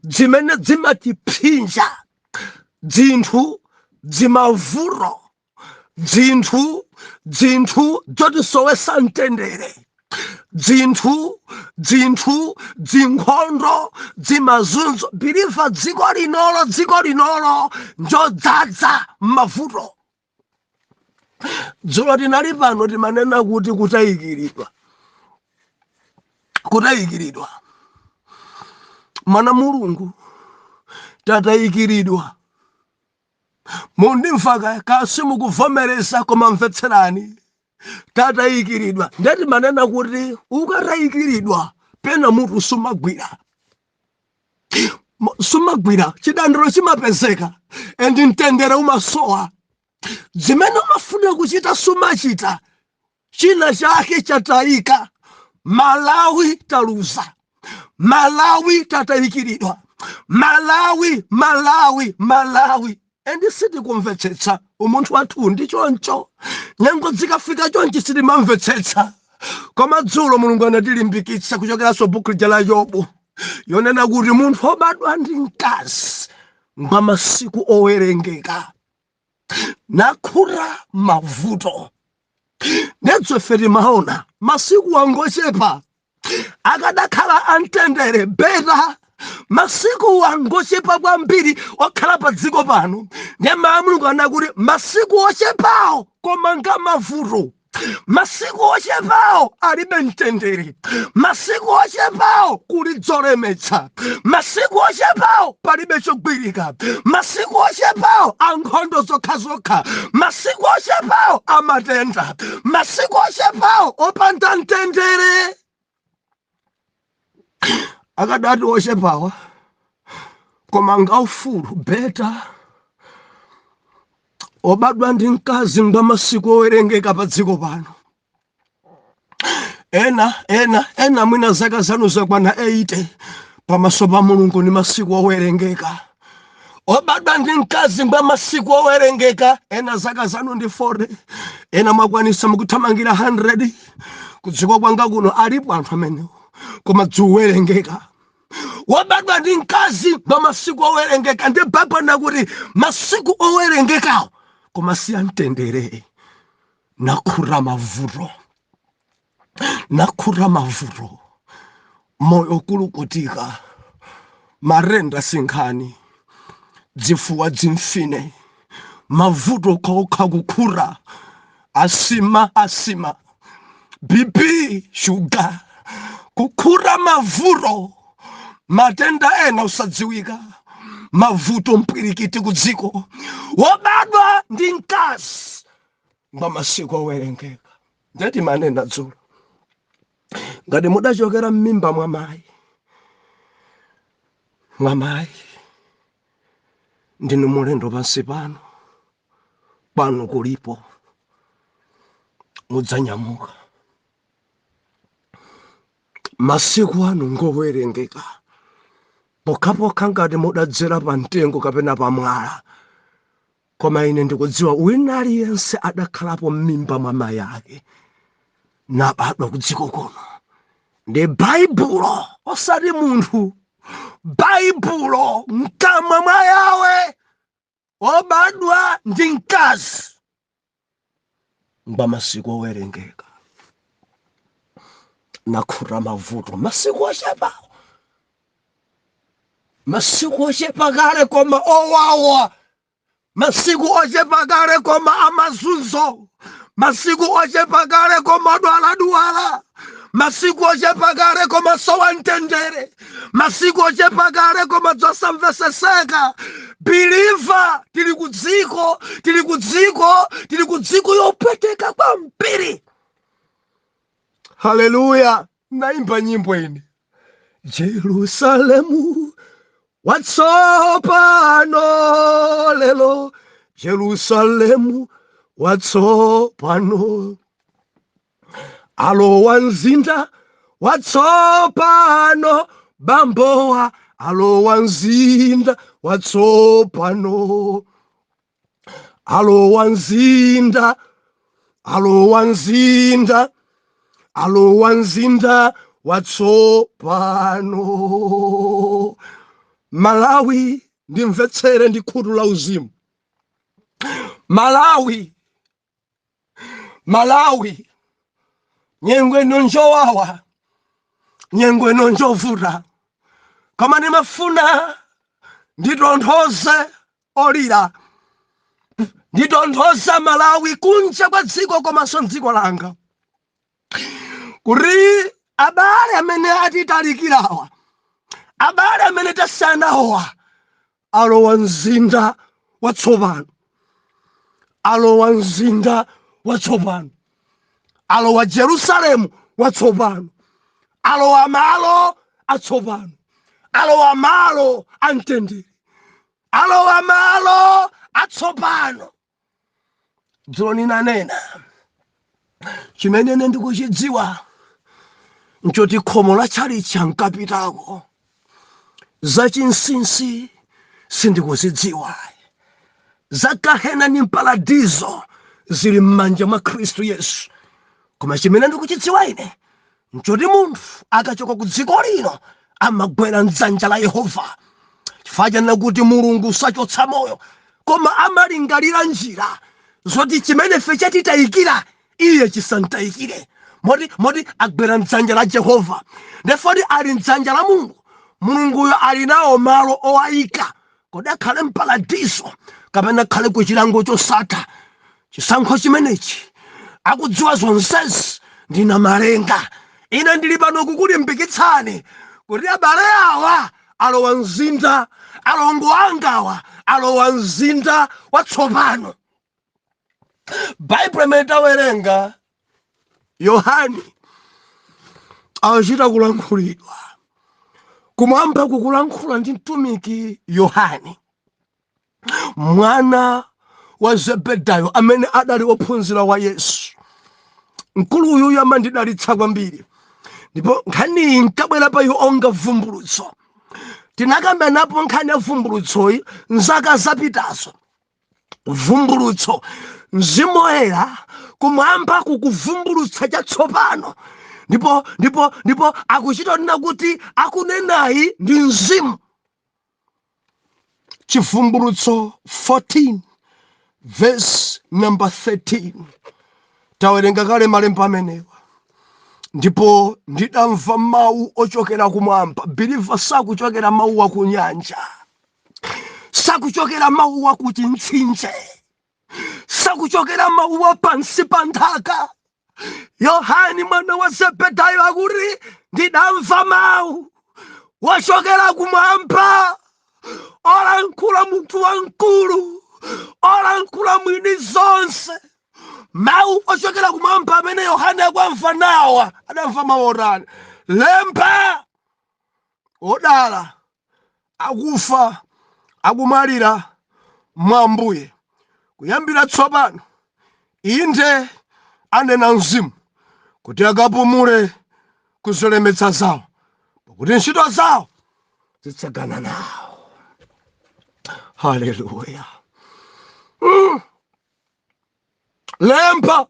zimene zimatipsinja, dzinthu dzimavuto, dzinthu zotisowesa mtendere, dzinthu dzinkhondo, dzimazunzo. Believer, dziko linolo njodzadza mavuto. Dzulo tinali pano, timanena kuti kutayikiridwa, kutayikiridwa. Mwana Mulungu, tatayikiridwa. Mundimva kasi mukuvomereza, koma mvetserani, tatayikiridwa. Ndeti manena kuti ukatayikiridwa pena mutu sumagwira, sumagwira, chidandiro chimapezeka and mtendere umasowa. Zimene umafuna kuchita sumachita, china chake chatayika. Malawi taluza, Malawi tatayikiridwa, Malawi, Malawi, Malawi, and sitikumvetsetsa. Umunthu wathu ndi choncho, nyengo zikafika chonchi sitimamvetsetsa. Koma dzulo Mulungu anatilimbikitsa kuchokeranso buku lija la Yobu, yonena kuti munthu obadwa ndi mkazi Ngwa masiku owerengeka, nakhuta mavuto. Nedzo ife timaona masiku angochepa, akadakhala amtendere better. Masiku angochepa kwambiri okhala pa dziko pano. Ndiye mawu a Mulungu anakuti masiku ochepawo koma nga mavuto, masiku ochepawo alibe mtendere, masiku ochepawo kuli dzolemetsa, masiku ochepawo palibe chogwirika, masiku ochepawo ankhondo zokhazokha, masiku ochepawo amatenda, masiku ochepawo opanda mtendere. Akadati ochepawa koma ngaufulu better. Obadwa ndi mkazi ngwa masiku owerengeka pa dziko pano. Ena ena ena mwina zaka zanu zakwana 80, pamaso pa Mulungu ni masiku owerengeka. Obadwa ndi mkazi ngwa masiku owerengeka. Ena zaka zanu ndi 40, ena mwakwanisa mukuthamangira 100. Kudziko kwanga kuno alipo anthu amenewo, koma dziuwerengeka. Wobadwa ndi mkazi ngwa masiku owerengeka. Ndi Baibulo nakuti masiku owerengekawo koma si amtendere, nakhuta mavuto, nakhuta mavuto, moyo kulukutika, marenda sinkhani, dzifuwa dzimfine, mavuto okhaokha kukhura, asima asima, BP, shuga, kukhura mavuto, matenda ena usadziwika, mavuto mpwirikiti ku dziko. Wobadwa ndi mkazi ngwa masiku owerengeka. Ndeti manena dzulo, ngati mudachokera m'mimba mwa mayi mwa mayi, ndinu mulendo pansi pano. Pano kulipo mudzanyamuka. Masiku anu ngowerengeka, pokhapokha ngati mudadzera pa mtengo kapena pa mwala. Koma ine ndikudziwa wina aliyense adakhalapo m'mimba mwa mayi ake nabadwa ku dziko kuno. Ndi Baibulo, osati munthu. Baibulo mkamwa mwa Yawe, obadwa ndi mkazi ngwa masiku owerengeka, nakhuta mavuto. Masiku ochepawo, masiku ochepa kale koma owawa, masiku ochepa kale koma amazunzo, masiku ochepa kale koma dwaladwala, masiku ochepa kale koma sowa mtendere, masiku ochepa kale koma dzosamveseseka. Believer, tili ku dziko, tili ku dziko, tili ku dziko yopweteka kwambiri. Haleluya! Naimba nyimbo ine, Jerusalemu watsopano lelo, Jerusalemu watsopano, alowa mzinda watsopano, bambowa alowa mzinda watsopano, alowa mzinda, alowa mzinda, alowa mzinda watsopano. Malawi, ndimvetsere ndi khutu la uzimu. Malawi, Malawi, nyengo ino njowawa, nyengo ino njovuta, koma ndimafuna nditonthoze olira, nditonthoza Malawi kunja kwa dziko komanso mdziko langa, kuti abale amene atitalikirawa, abale amene tasiyanawa, alowa mzinda watsopano, alowa mzinda watsopano, alowa Jerusalemu watsopano, alowa malo atsopano, alowa malo amtendere, alowa malo atsopano. Dzulo ninanena, chimene ine ndikuchidziwa nchoti khomo la tchalitchi ankapitako, zachinsinsi sindikuzidziwa, za gahena ni mparadizo zili m'manja mwa Khristu Yesu. Koma chimene ndikuchidziwa ine nchoti munthu akachoka ku dziko lino amagwera mdzanja la Yehova. Chifukwa chanena kuti Mulungu sachotsa moyo, koma amalingalira njira zoti chimene ife chatitayikira iye chisantayikire. Moti agwera mdzanja la Jehova, ndefoti ali mdzanja la Mulungu. Mulunguyo ali nawo malo owayika. Kodi akhale mparadiso kapena akhale ku chilango chosatha? Chisankho chimenechi akudziwa zonsezi ndi Namalenga. Ine ndili pano kukulimbikitsani kuti abale awa alowa mzinda, alongo angawa alowa mzinda watsopano. Baibulo imene tawerenga, Yohani achita kulankhulidwa kumwamba, kukulankhula ndi mtumiki Yohani mwana wa Zebedayo, amene adali wophunzira wa Yesu. Mkulu uyuyu amandidalitsa kwambiri, ndipo nkhaniyi nkabwera pa iwo onga vumbulutso. Tinakamba napo nkhani ya vumbulutsoyi nzaka zapitazo. Vumbulutso, Mzimu Woyera kumwamba kukuvumbulutsa chatsopano, ndipo akuchita kunena kuti akunenayi ndi Mzimu. Chivumbulutso 14 verse number 13, tawerenga kale malemba amenewa. Ndipo ndidamva mawu ochokera kumwamba. Believer, sakuchokera mawu wa kunyanja, sakuchokera mawu wa kuchintsinje, sakuchokera mawu wa pansi pa nthaka. Yohani mwana wa Zebedayo akuti ndidamva mawu wachokera kumwamba, olankhula munthu wamkulu, olankhula mwini zonse. Mawu ochokera kumwamba amene Yohane akwamva nawa, adamva mawu otani? Lemba, odala akufa akumwalira mwa Ambuye kuyambira tsopano, inde, anena Mzimu, kuti akapumule kuzolemetsa zawo, pakuti ntchito zawo zitsagana nawo. Haleluya! Lemba,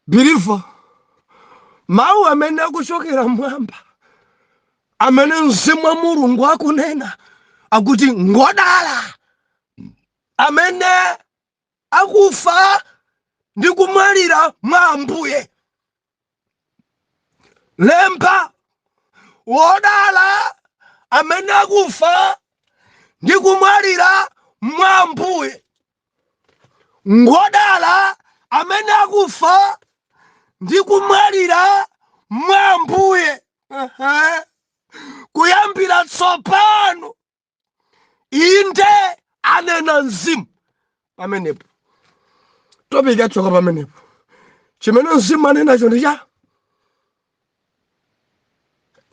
believer, mawu amene akuchokera mwamba, amene Mzimu wa Mulungu akunena, akuti ngodala amene akufa ndi kumwalira mwa Ambuye. Lemba, wodala amene akufa ndi kumwalira mwa Ambuye. Ngodala amene akufa ndi kumwalira mwa Ambuye. Kuyambira tsopano, inde, anena Mzimu. Pamenepo topic yachoka pamenepo. Chimene Mzimu anenacho ndi cha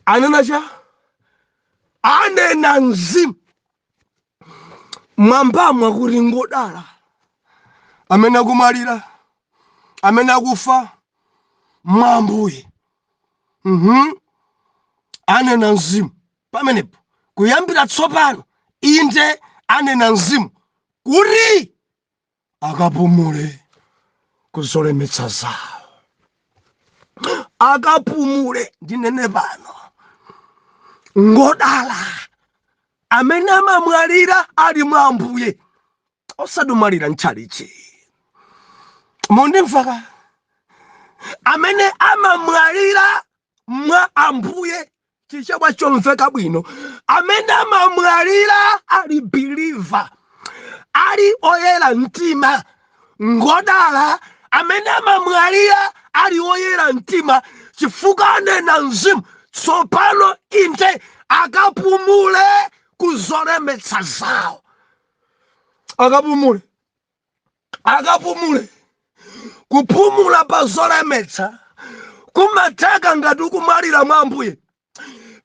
anena cha anena Mzimu mwambamo, akuti ngodala amene akumwalira, amene akufa mwa Ambuye. Anena Mzimu pamenepo, kuyambira tsopano, inde, anena Mzimu, kuti akapumule kuzolemetsa zawo, akapumule. Ndinene pano, ngodala amene amamwalira ali mwa Ambuye, osadumwalira mtchalichi. Mundimvaka? Amene amamwalira mwa Ambuye, Chichewa chomveka bwino, amene amamwalira ali believer, ali oyera mtima. Ngodala amene amamwalira ali oyera mtima, chifukwa anena Mzimu tsopano, inde, akapumule kuzolemetsa zawo. Akapumule, akapumule. Kupumula pa zolemetsa kumatheka ngati ukumwalira mwa Ambuye.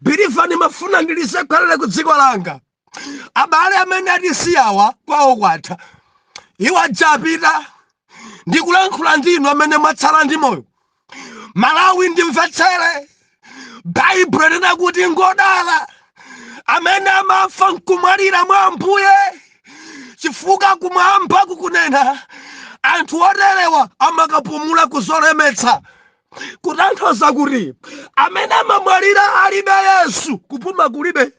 Believer, ndimafuna ndilisekwerere ku dziko langa. Abale amene atisiyawa, kwawo kwatha, iwo adzapita. Ndikulankhula ndinu amene mwatsala ndi moyo. Malawi, ndimvetsere. Baibulo lina kuti ngodala amene amafa nkumwalira mwa Ambuye, chifukwa kumwamba kukunena anthu oterewa amakapumula kuzolemetsa. Kutanthauza kuti amene amamwalira alibe Yesu, kupuma kulibe.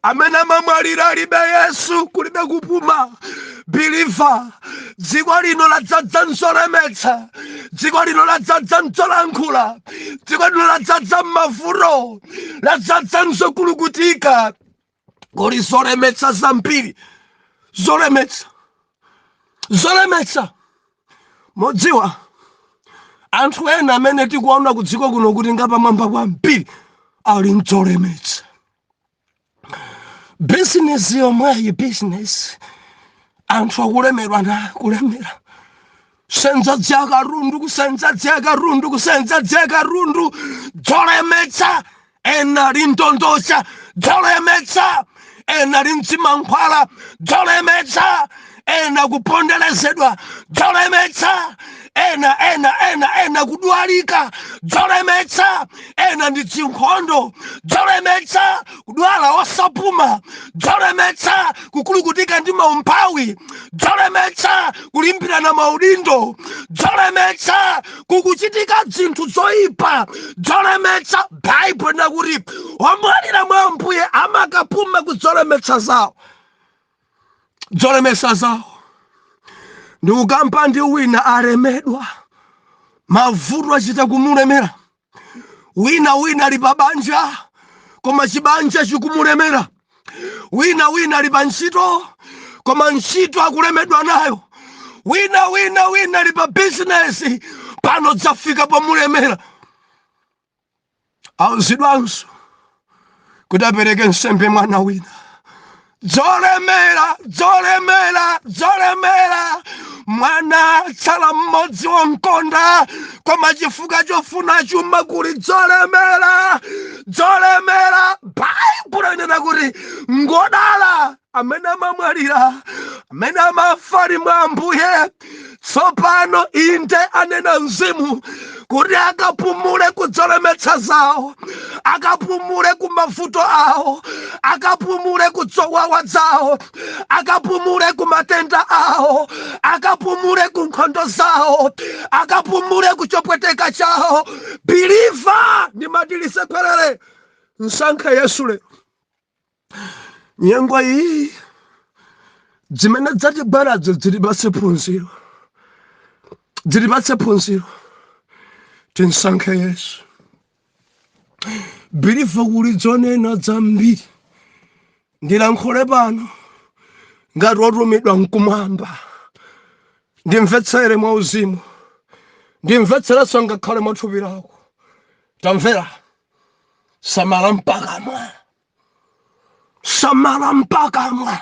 Amene amamwalira alibe Yesu, kulibe kupuma. Believer, dziko lino ladzadza nzolemetsa, dziko lino ladzadza nzolankhula, dziko lino ladzadza mavuto, ladzadza nzokulukutika. Kuli zolemetsa zambiri, zolemetsa, zolemetsa. Modziwa anthu ena amene tikuona ku dziko kuno kuti ngapamwamba kwambiri ali nzolemetsa. Bizinesi yomweyi, bizinesi, anthu akulemedwa na kulemera, kusenza dzakatundu, kusenza dzakatundu, kusenza dzakatundu, dzolemetsa. Ena ali ndondocha, dzolemetsa. Ena ali mzimankhwala, dzolemetsa. Ena kuponderezedwa, dzolemetsa. Ena, ena, ena, ena kudwalika, dzolemetsa. Ena ndi zinkhondo, dzolemetsa. Kudwala osapuma, dzolemetsa. Kukulukutika ndi maumphawi, dzolemetsa. Kulimbirana maudindo, dzolemetsa. Kukuchitika zinthu zoyipa, dzolemetsa. Baibulo nakuti omwalira mwa Ambuye amakapuma kudzolemetsa zawo, dzolemetsa zawo. Ndikukamba ndi wina alemedwa, mavuto achita kumulemera. Wina, wina ali pa banja, koma chibanja chikumulemera. Wina, wina ali pa ntchito, koma ntchito akulemedwa nayo. Wina, wina, wina ali pa bizinesi, pano dzafika pomulemera. Auzidwanso kuti apereke nsembe mwana wina. Dzolemera, dzolemera, dzolemera. Mwana tsala mmodzi wonkonda, koma chifukwa chofuna chuma kuli dzolemera, dzolemera. Baibulo inena kuti ngodala amene amamwalira, amene amafa ali mwa Ambuye. Tsopano inde anena Mzimu kuti akapumule kudzolemetsa zawo, akapumule ku mavuto awo, akapumule ku zowawa zawo, akapumule ku matenda awo, akapumule ku nkhondo zawo, akapumule ku chopweteka chawo. Believer, ndimatilise khwerere, msankhe Yesu lero. Nyengo iyi zimene dzatibwerazo zilipatse phunziro, zilipatse phunziro, tinsankhe Yesu. Believer, kuli zonena zambiri. Ndilankhule pano ngati wotumidwa mkumwamba. Ndimvetsere mwa uzimu, ndimvetserenso ngakhale mwa thupi lako. Tamvera, samala mpakamwa, samala mpakamwa.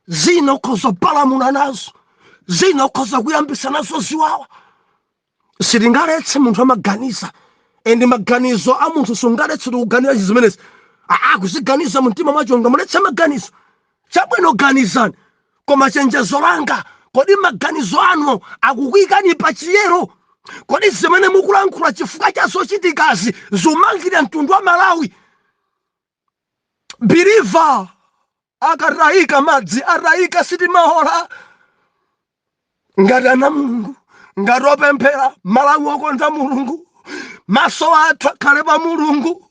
Zina ukhoza kupalamula nazo, zina ukhoza kuyambisa nazo ziwawa. Sitingaletse munthu amaganiza, and maganizo a munthu sungaletse kuganiza zimenezi. Aa, kuziganiza mumtima mwacho, ngamuletse maganizo? Chabwino, ganizani, koma chenjezo langa, kodi maganizo anu akukuyikani pa chiyero? Kodi zimene mukulankhula chifukwa cha zochitikazi zimangirira mtundu wa Malawi? Believer, akatayika madzi, atayika sitimaola. Ngati ana Mulungu, ngati opemphera, Malawi okonda Mulungu, maso athu akhale pa Mulungu,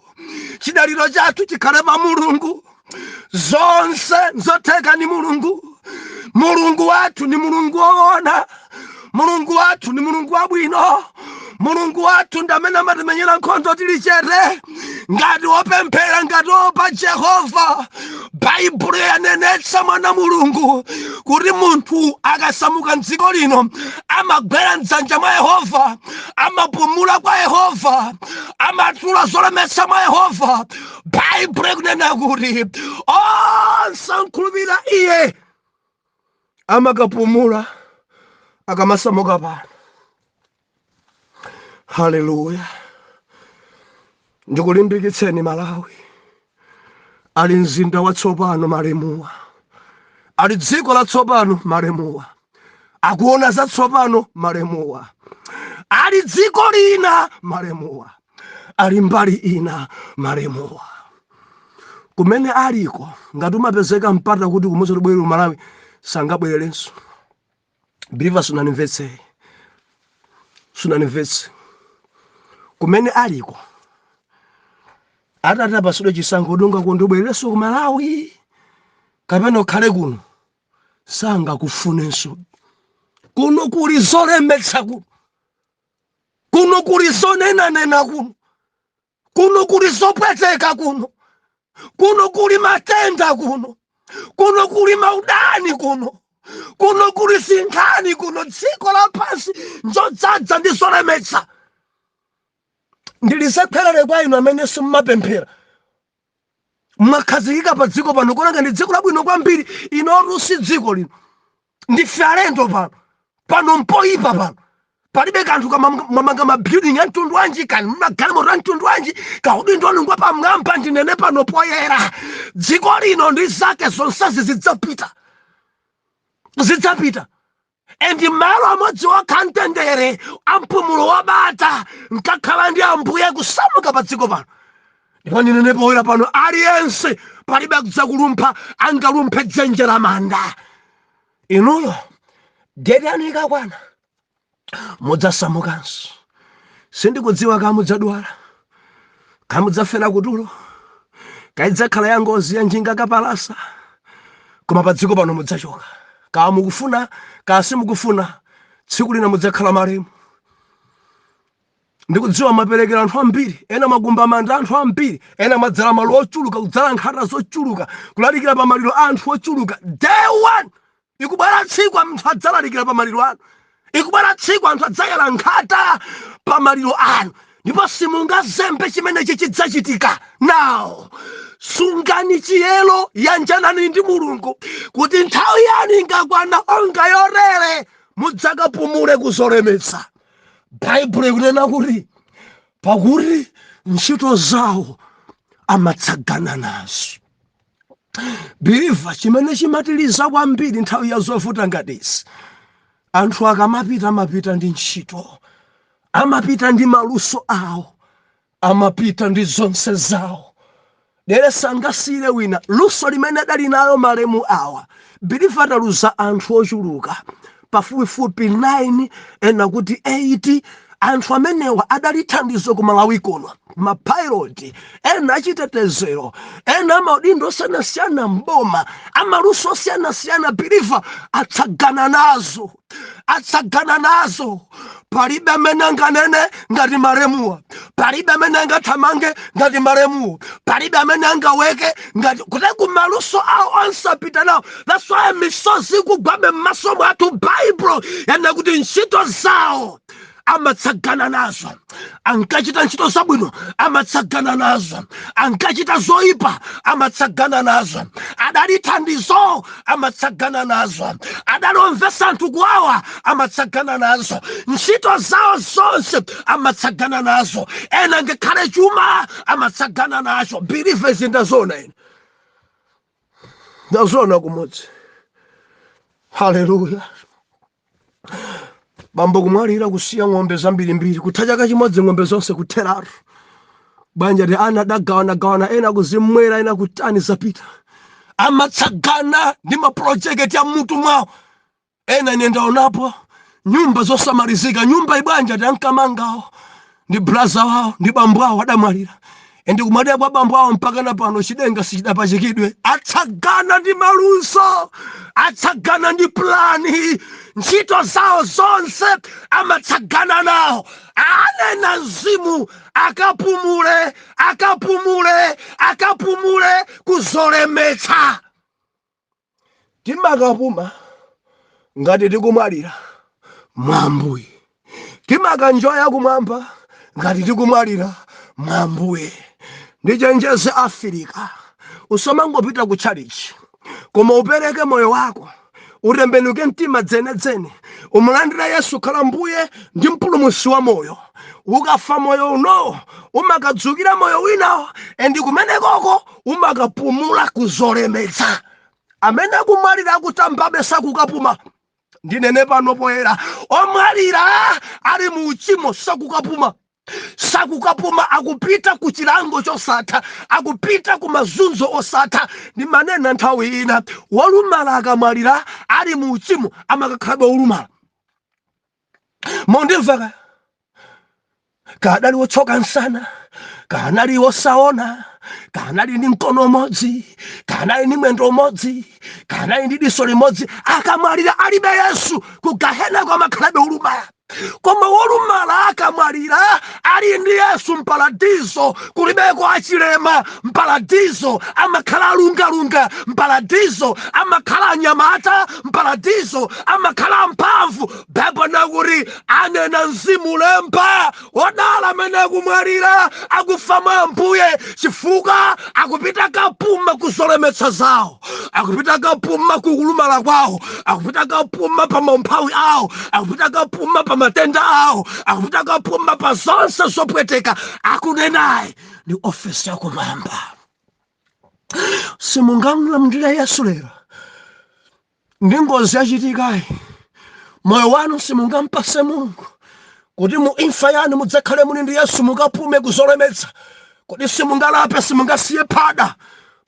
chidaliro chathu chikhale pa Mulungu. Zonse nzotheka ni Mulungu. Mulungu wathu ni Mulungu woona, Mulungu wathu ni Mulungu wabwino, Mulungu wathu ndi amene amatimenyera nkhondo tili chete. Ngati wopemphera, ngati wopa Jehova, Baibulo yanenetsa, mwana Mulungu, kuti munthu akasamuka mdziko lino amagwera mdzanja mwa Yehova, amapumula kwa Yehova, amatula zolemetsa mwa Yehova. Baibulo ikunena kuti onse ankhulupirira iye amakapumula akamasamuka pano. Haleluya! Ndikulimbikitseni Malawi, ali mzinda watsopano malemuwa, ali dziko latsopano malemuwa, akuona zatsopano malemuwa, ali dziko lina malemuwa, ali mbali ina malemuwa. Kumene aliko, ngati umapezeka mpata kuti kumuza tibwere Malawi, sangabwererenso. Believer, sunanimvetse, sunanimvetse. Kumene aliko Atati apasidwe chisankho, dunga kundibwererenso ku Malawi kapena ukhale kuno, sangakufunenso. Kuno kuli zolemetsa, kuno kuno kuli zonenanena, kuno kuno kuli zopweteka, kuno kuno kuli matenda, kuno kuno kuli maudani, kuno kuno kuli zinkhani, kuno dziko lapansi njodzadza ndi zolemetsa. Ndilisekhwerere kwa inu amene simmapemphera, mwakhazikika pa dziko pano, kuonanga ndi dziko labwino kwambiri. Inotu si dziko lino, ndife alendo pano. Pano mpoyipa, pano palibe kanthu. Kama mwamanga mabuilding a mtundu wanji, kani magalimoto a mtundu wanji, kaudindo wanu ngwa pamwamba, ndinene pano poyera, dziko lino ndi zake zonsezi zidzapita, zidzapita. And malo amodzi okha mtendere, ampumulo wabata, nkakhala ndi Ambuye, kusamuka pa dziko pano. Ndipo ndinene poyera pano, aliyense, palibe akudza angalumphe dzenje la manda. Inuyo date yanu ikakwana mudzasamukanso. Sindikudziwa kamudzadwala, kamudzafera kutulo, kaidzakhala ya ngozi ya njinga kapalasa, koma pa dziko pano mudzachoka. Kaa mukufuna, kaa simukufuna, tsiku lina mudzakhala malemu. Ndikudziwa maperekera anthu ambiri, ena makumba manda anthu ambiri, ena madzala malo ochuluka, kudzala nkhata zochuluka, kulalikira pa maliro a anthu ochuluka. Day one ikubwera, tsiku anthu adzalalikira pa maliro anu. Ikubwera tsiku anthu adzayala nkhata pa maliro anu, ndipo simungazembe chimenechi, chidzachitika. Now sungani chiyero, yanjanani ndi Mulungu kuti nthawi yanu ingakwana onga yorere, mudzakapumule kuzolemetsa. Baibulo ikunena kuti pakuti ntchito zawo amatsagana nazo. Believer, chimene chimatiliza kwambiri nthawi ya zovuta ngati izi, anthu akamapita amapita ndi ntchito, amapita ndi maluso awo, amapita ndi zonse zawo. Dere sangasiyire wina luso limene adali nayo malemu awa. Believer, taluza anthu ochuluka, pafupifupi 9, ena kuti 8. Anthu amenewa adali thandizo ku Malawi kuno, mapilot ena, achitetezero ena, amaudindo osiyanasiyana mboma, amaluso osiyanasiyana. Believer, atsagana nazo, atsagana nazo. Palibe amene anganene ngati malemuwa, palibe amene angathamange ngati malemuwo, palibe amene angaweke ngati kuti kumaluso awo onse apita nawo. That's why misozi ikugwabe m'maso mwathu. Baibulo yanena kuti ntchito zawo amatsagana nazo. Ankachita ntchito zabwino, amatsagana nazo. Ankachita zoyipa, amatsagana nazo. Adali thandizo, amatsagana nazo. Adali omvesa anthu kuwawa, amatsagana nazo. Ntchito zawo zonse amatsagana nazo. Ena ngakhale chuma amatsagana nacho. Believers, ndazona ine, ndazona kumudzi. Haleluya! Bambo kumwalira, kusiya ng'ombe zambirimbiri. Kutha chaka chimodzi, ng'ombe zonse kutheratu. Banja ti ana adagawanagawana, ena kuzimwera, ena kutani, zapita. Amatsagana ndi maprojekti a mutu mwawo. Ena ine ndaonapo nyumba zosamalizika. Nyumba ibwanja ti ankamangawo ndi brother wawo ndi bambo awo, adamwalira. And kumwalira kwa bambo awo mpaka na pano chidenga sichidapachikidwe. Atsagana ndi maluso, atsagana ndi plan, ntchito zawo zonse amatsagana nawo. Anena mzimu akapumule, akapumule, akapumule kuzolemetsa. Timakapuma ngati tikumwalira mwa Ambuye, timakanjoya kumwamba ngati tikumwalira mwa Ambuye. Ndichenjeze Afirika, usamangopita ku tchalichi, koma upereke moyo wako, utembenuke mtima dzenedzene, umulandire Yesu khala Mbuye ndi Mpulumutsi wa moyo. Ukafa moyo uno, umakadzukira moyo winawo, and kumenekoko umakapumula kuzolemetsa. Amene akumwalira akutambabe sakukapuma. Ndinene pano poyera, omwalira ali mu uchimo sakukapuma, sakukapuma. Akupita ku chilango chosatha, akupita ku mazunzo osatha. Ndimanena nthawi ina, wolumala akamwalira ali mu uchimo amakakhalabe wolumala. Mondimva ka? Kadali wotsoka msana, Kanali wosaona, kanali ndi mkono umodzi, kanali ndi mwendo umodzi, kanali ndi diso limodzi. Akamwalira alibe Yesu, ku gahena kwamakhalabe ulumala. Koma wolumala akamwalira ali ndi Yesu, mparadizo kulibeko achilema. Mparadizo amakhala alungalunga, mparadizo amakhala anyamata, mparadizo amakhala amphamvu. Baibulo nakuti anena mzimu lemba, odala amene akumwalira akufa mwa Ambuye, chifukwa akupita kapuma kuzolemetsa zawo, akupita kapuma kukulumala kwawo, akupita kapuma pa maumphawi awo, akupita kapuma pa matenda awo, akupita kapuma pa zonse zopweteka. Akunenayi ndi ofesi yakumwamba. Simungamlandire Yesu lero ndi ngozi yachitikayi? Moyo wanu simungampase Mulungu kuti mu imfa yanu mudzakhale muli ndi Yesu, mukapume kuzolemetsa? Kodi simungalape? Simungasiye phada?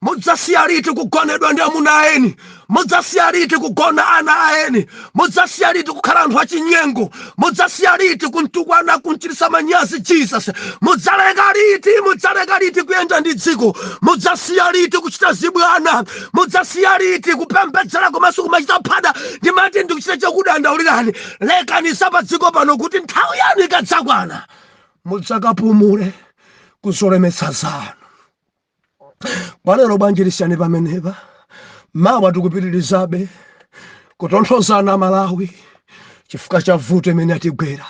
Mudzasiya liti kugonedwa ndi amuna aeni? Mudzasiya liti kugona ana aeni? Mudzasiya liti kukhala anthu achinyengo? Mudzasiya liti kuntukwana, kunchitisa manyazi Jesus? Mudzaleka liti? Mudzaleka liti kuyenda ndi dziko? Mudzasiya liti kuchita zibwana? Mudzasiya liti kupembedzera komanso kumachita phada? Ndimati ndikuchita chakudandaulirani, lekani pa dziko pano, kuti nthawi yanu ikadzakwana mudzakapumule kuzolemetsa zanu. Kwalero bwanji lisiyani pamenepa. Mawa tikupitirizabe kutonthozana Malawi chifukwa cha vuto imene atigwera,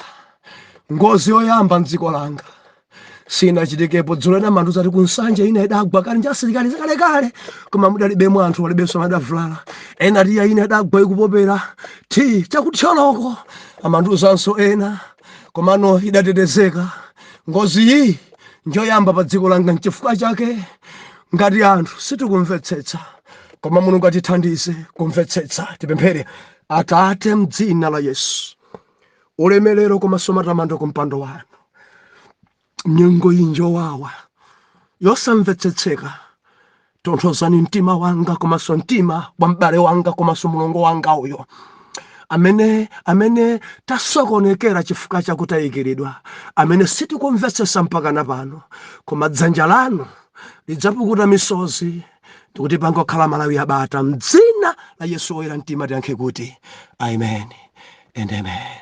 ngozi yoyamba mdziko langa sinachitikepo. Dzulo ena mandu zati kuNsanje ina idagwa kale ndi asilikali zakalekale, koma mudalibemo anthu, walibenso madavulala. Ena tiya ina idagwa ikupopera ti chakuthyoloko, amanduzanso ena, komano idatetezeka. Ngozi iyi njoyamba pa dziko langa, nchifukwa chake ngati anthu sitikumvetsetsa, koma Mulungu atithandize kumvetsetsa. Tipemphere. Atate, mdzina la Yesu, ulemerero komanso matamando ku mpando wanu. Nyengo iyi njowawa yosamvetsetseka. Tonthozani mtima wanga komanso mtima wa m'bale wanga komanso mulongo wanga uyo amene tasokonekera chifukwa chakutayikiridwa, amene sitikumvetsetsa mpaka pano, koma dzanja lanu lidzapukuta misozi ndikuti pangokhala Malawi abata. Mdzina la Yesu woyera mtima tiyankhe kuti amen and amen.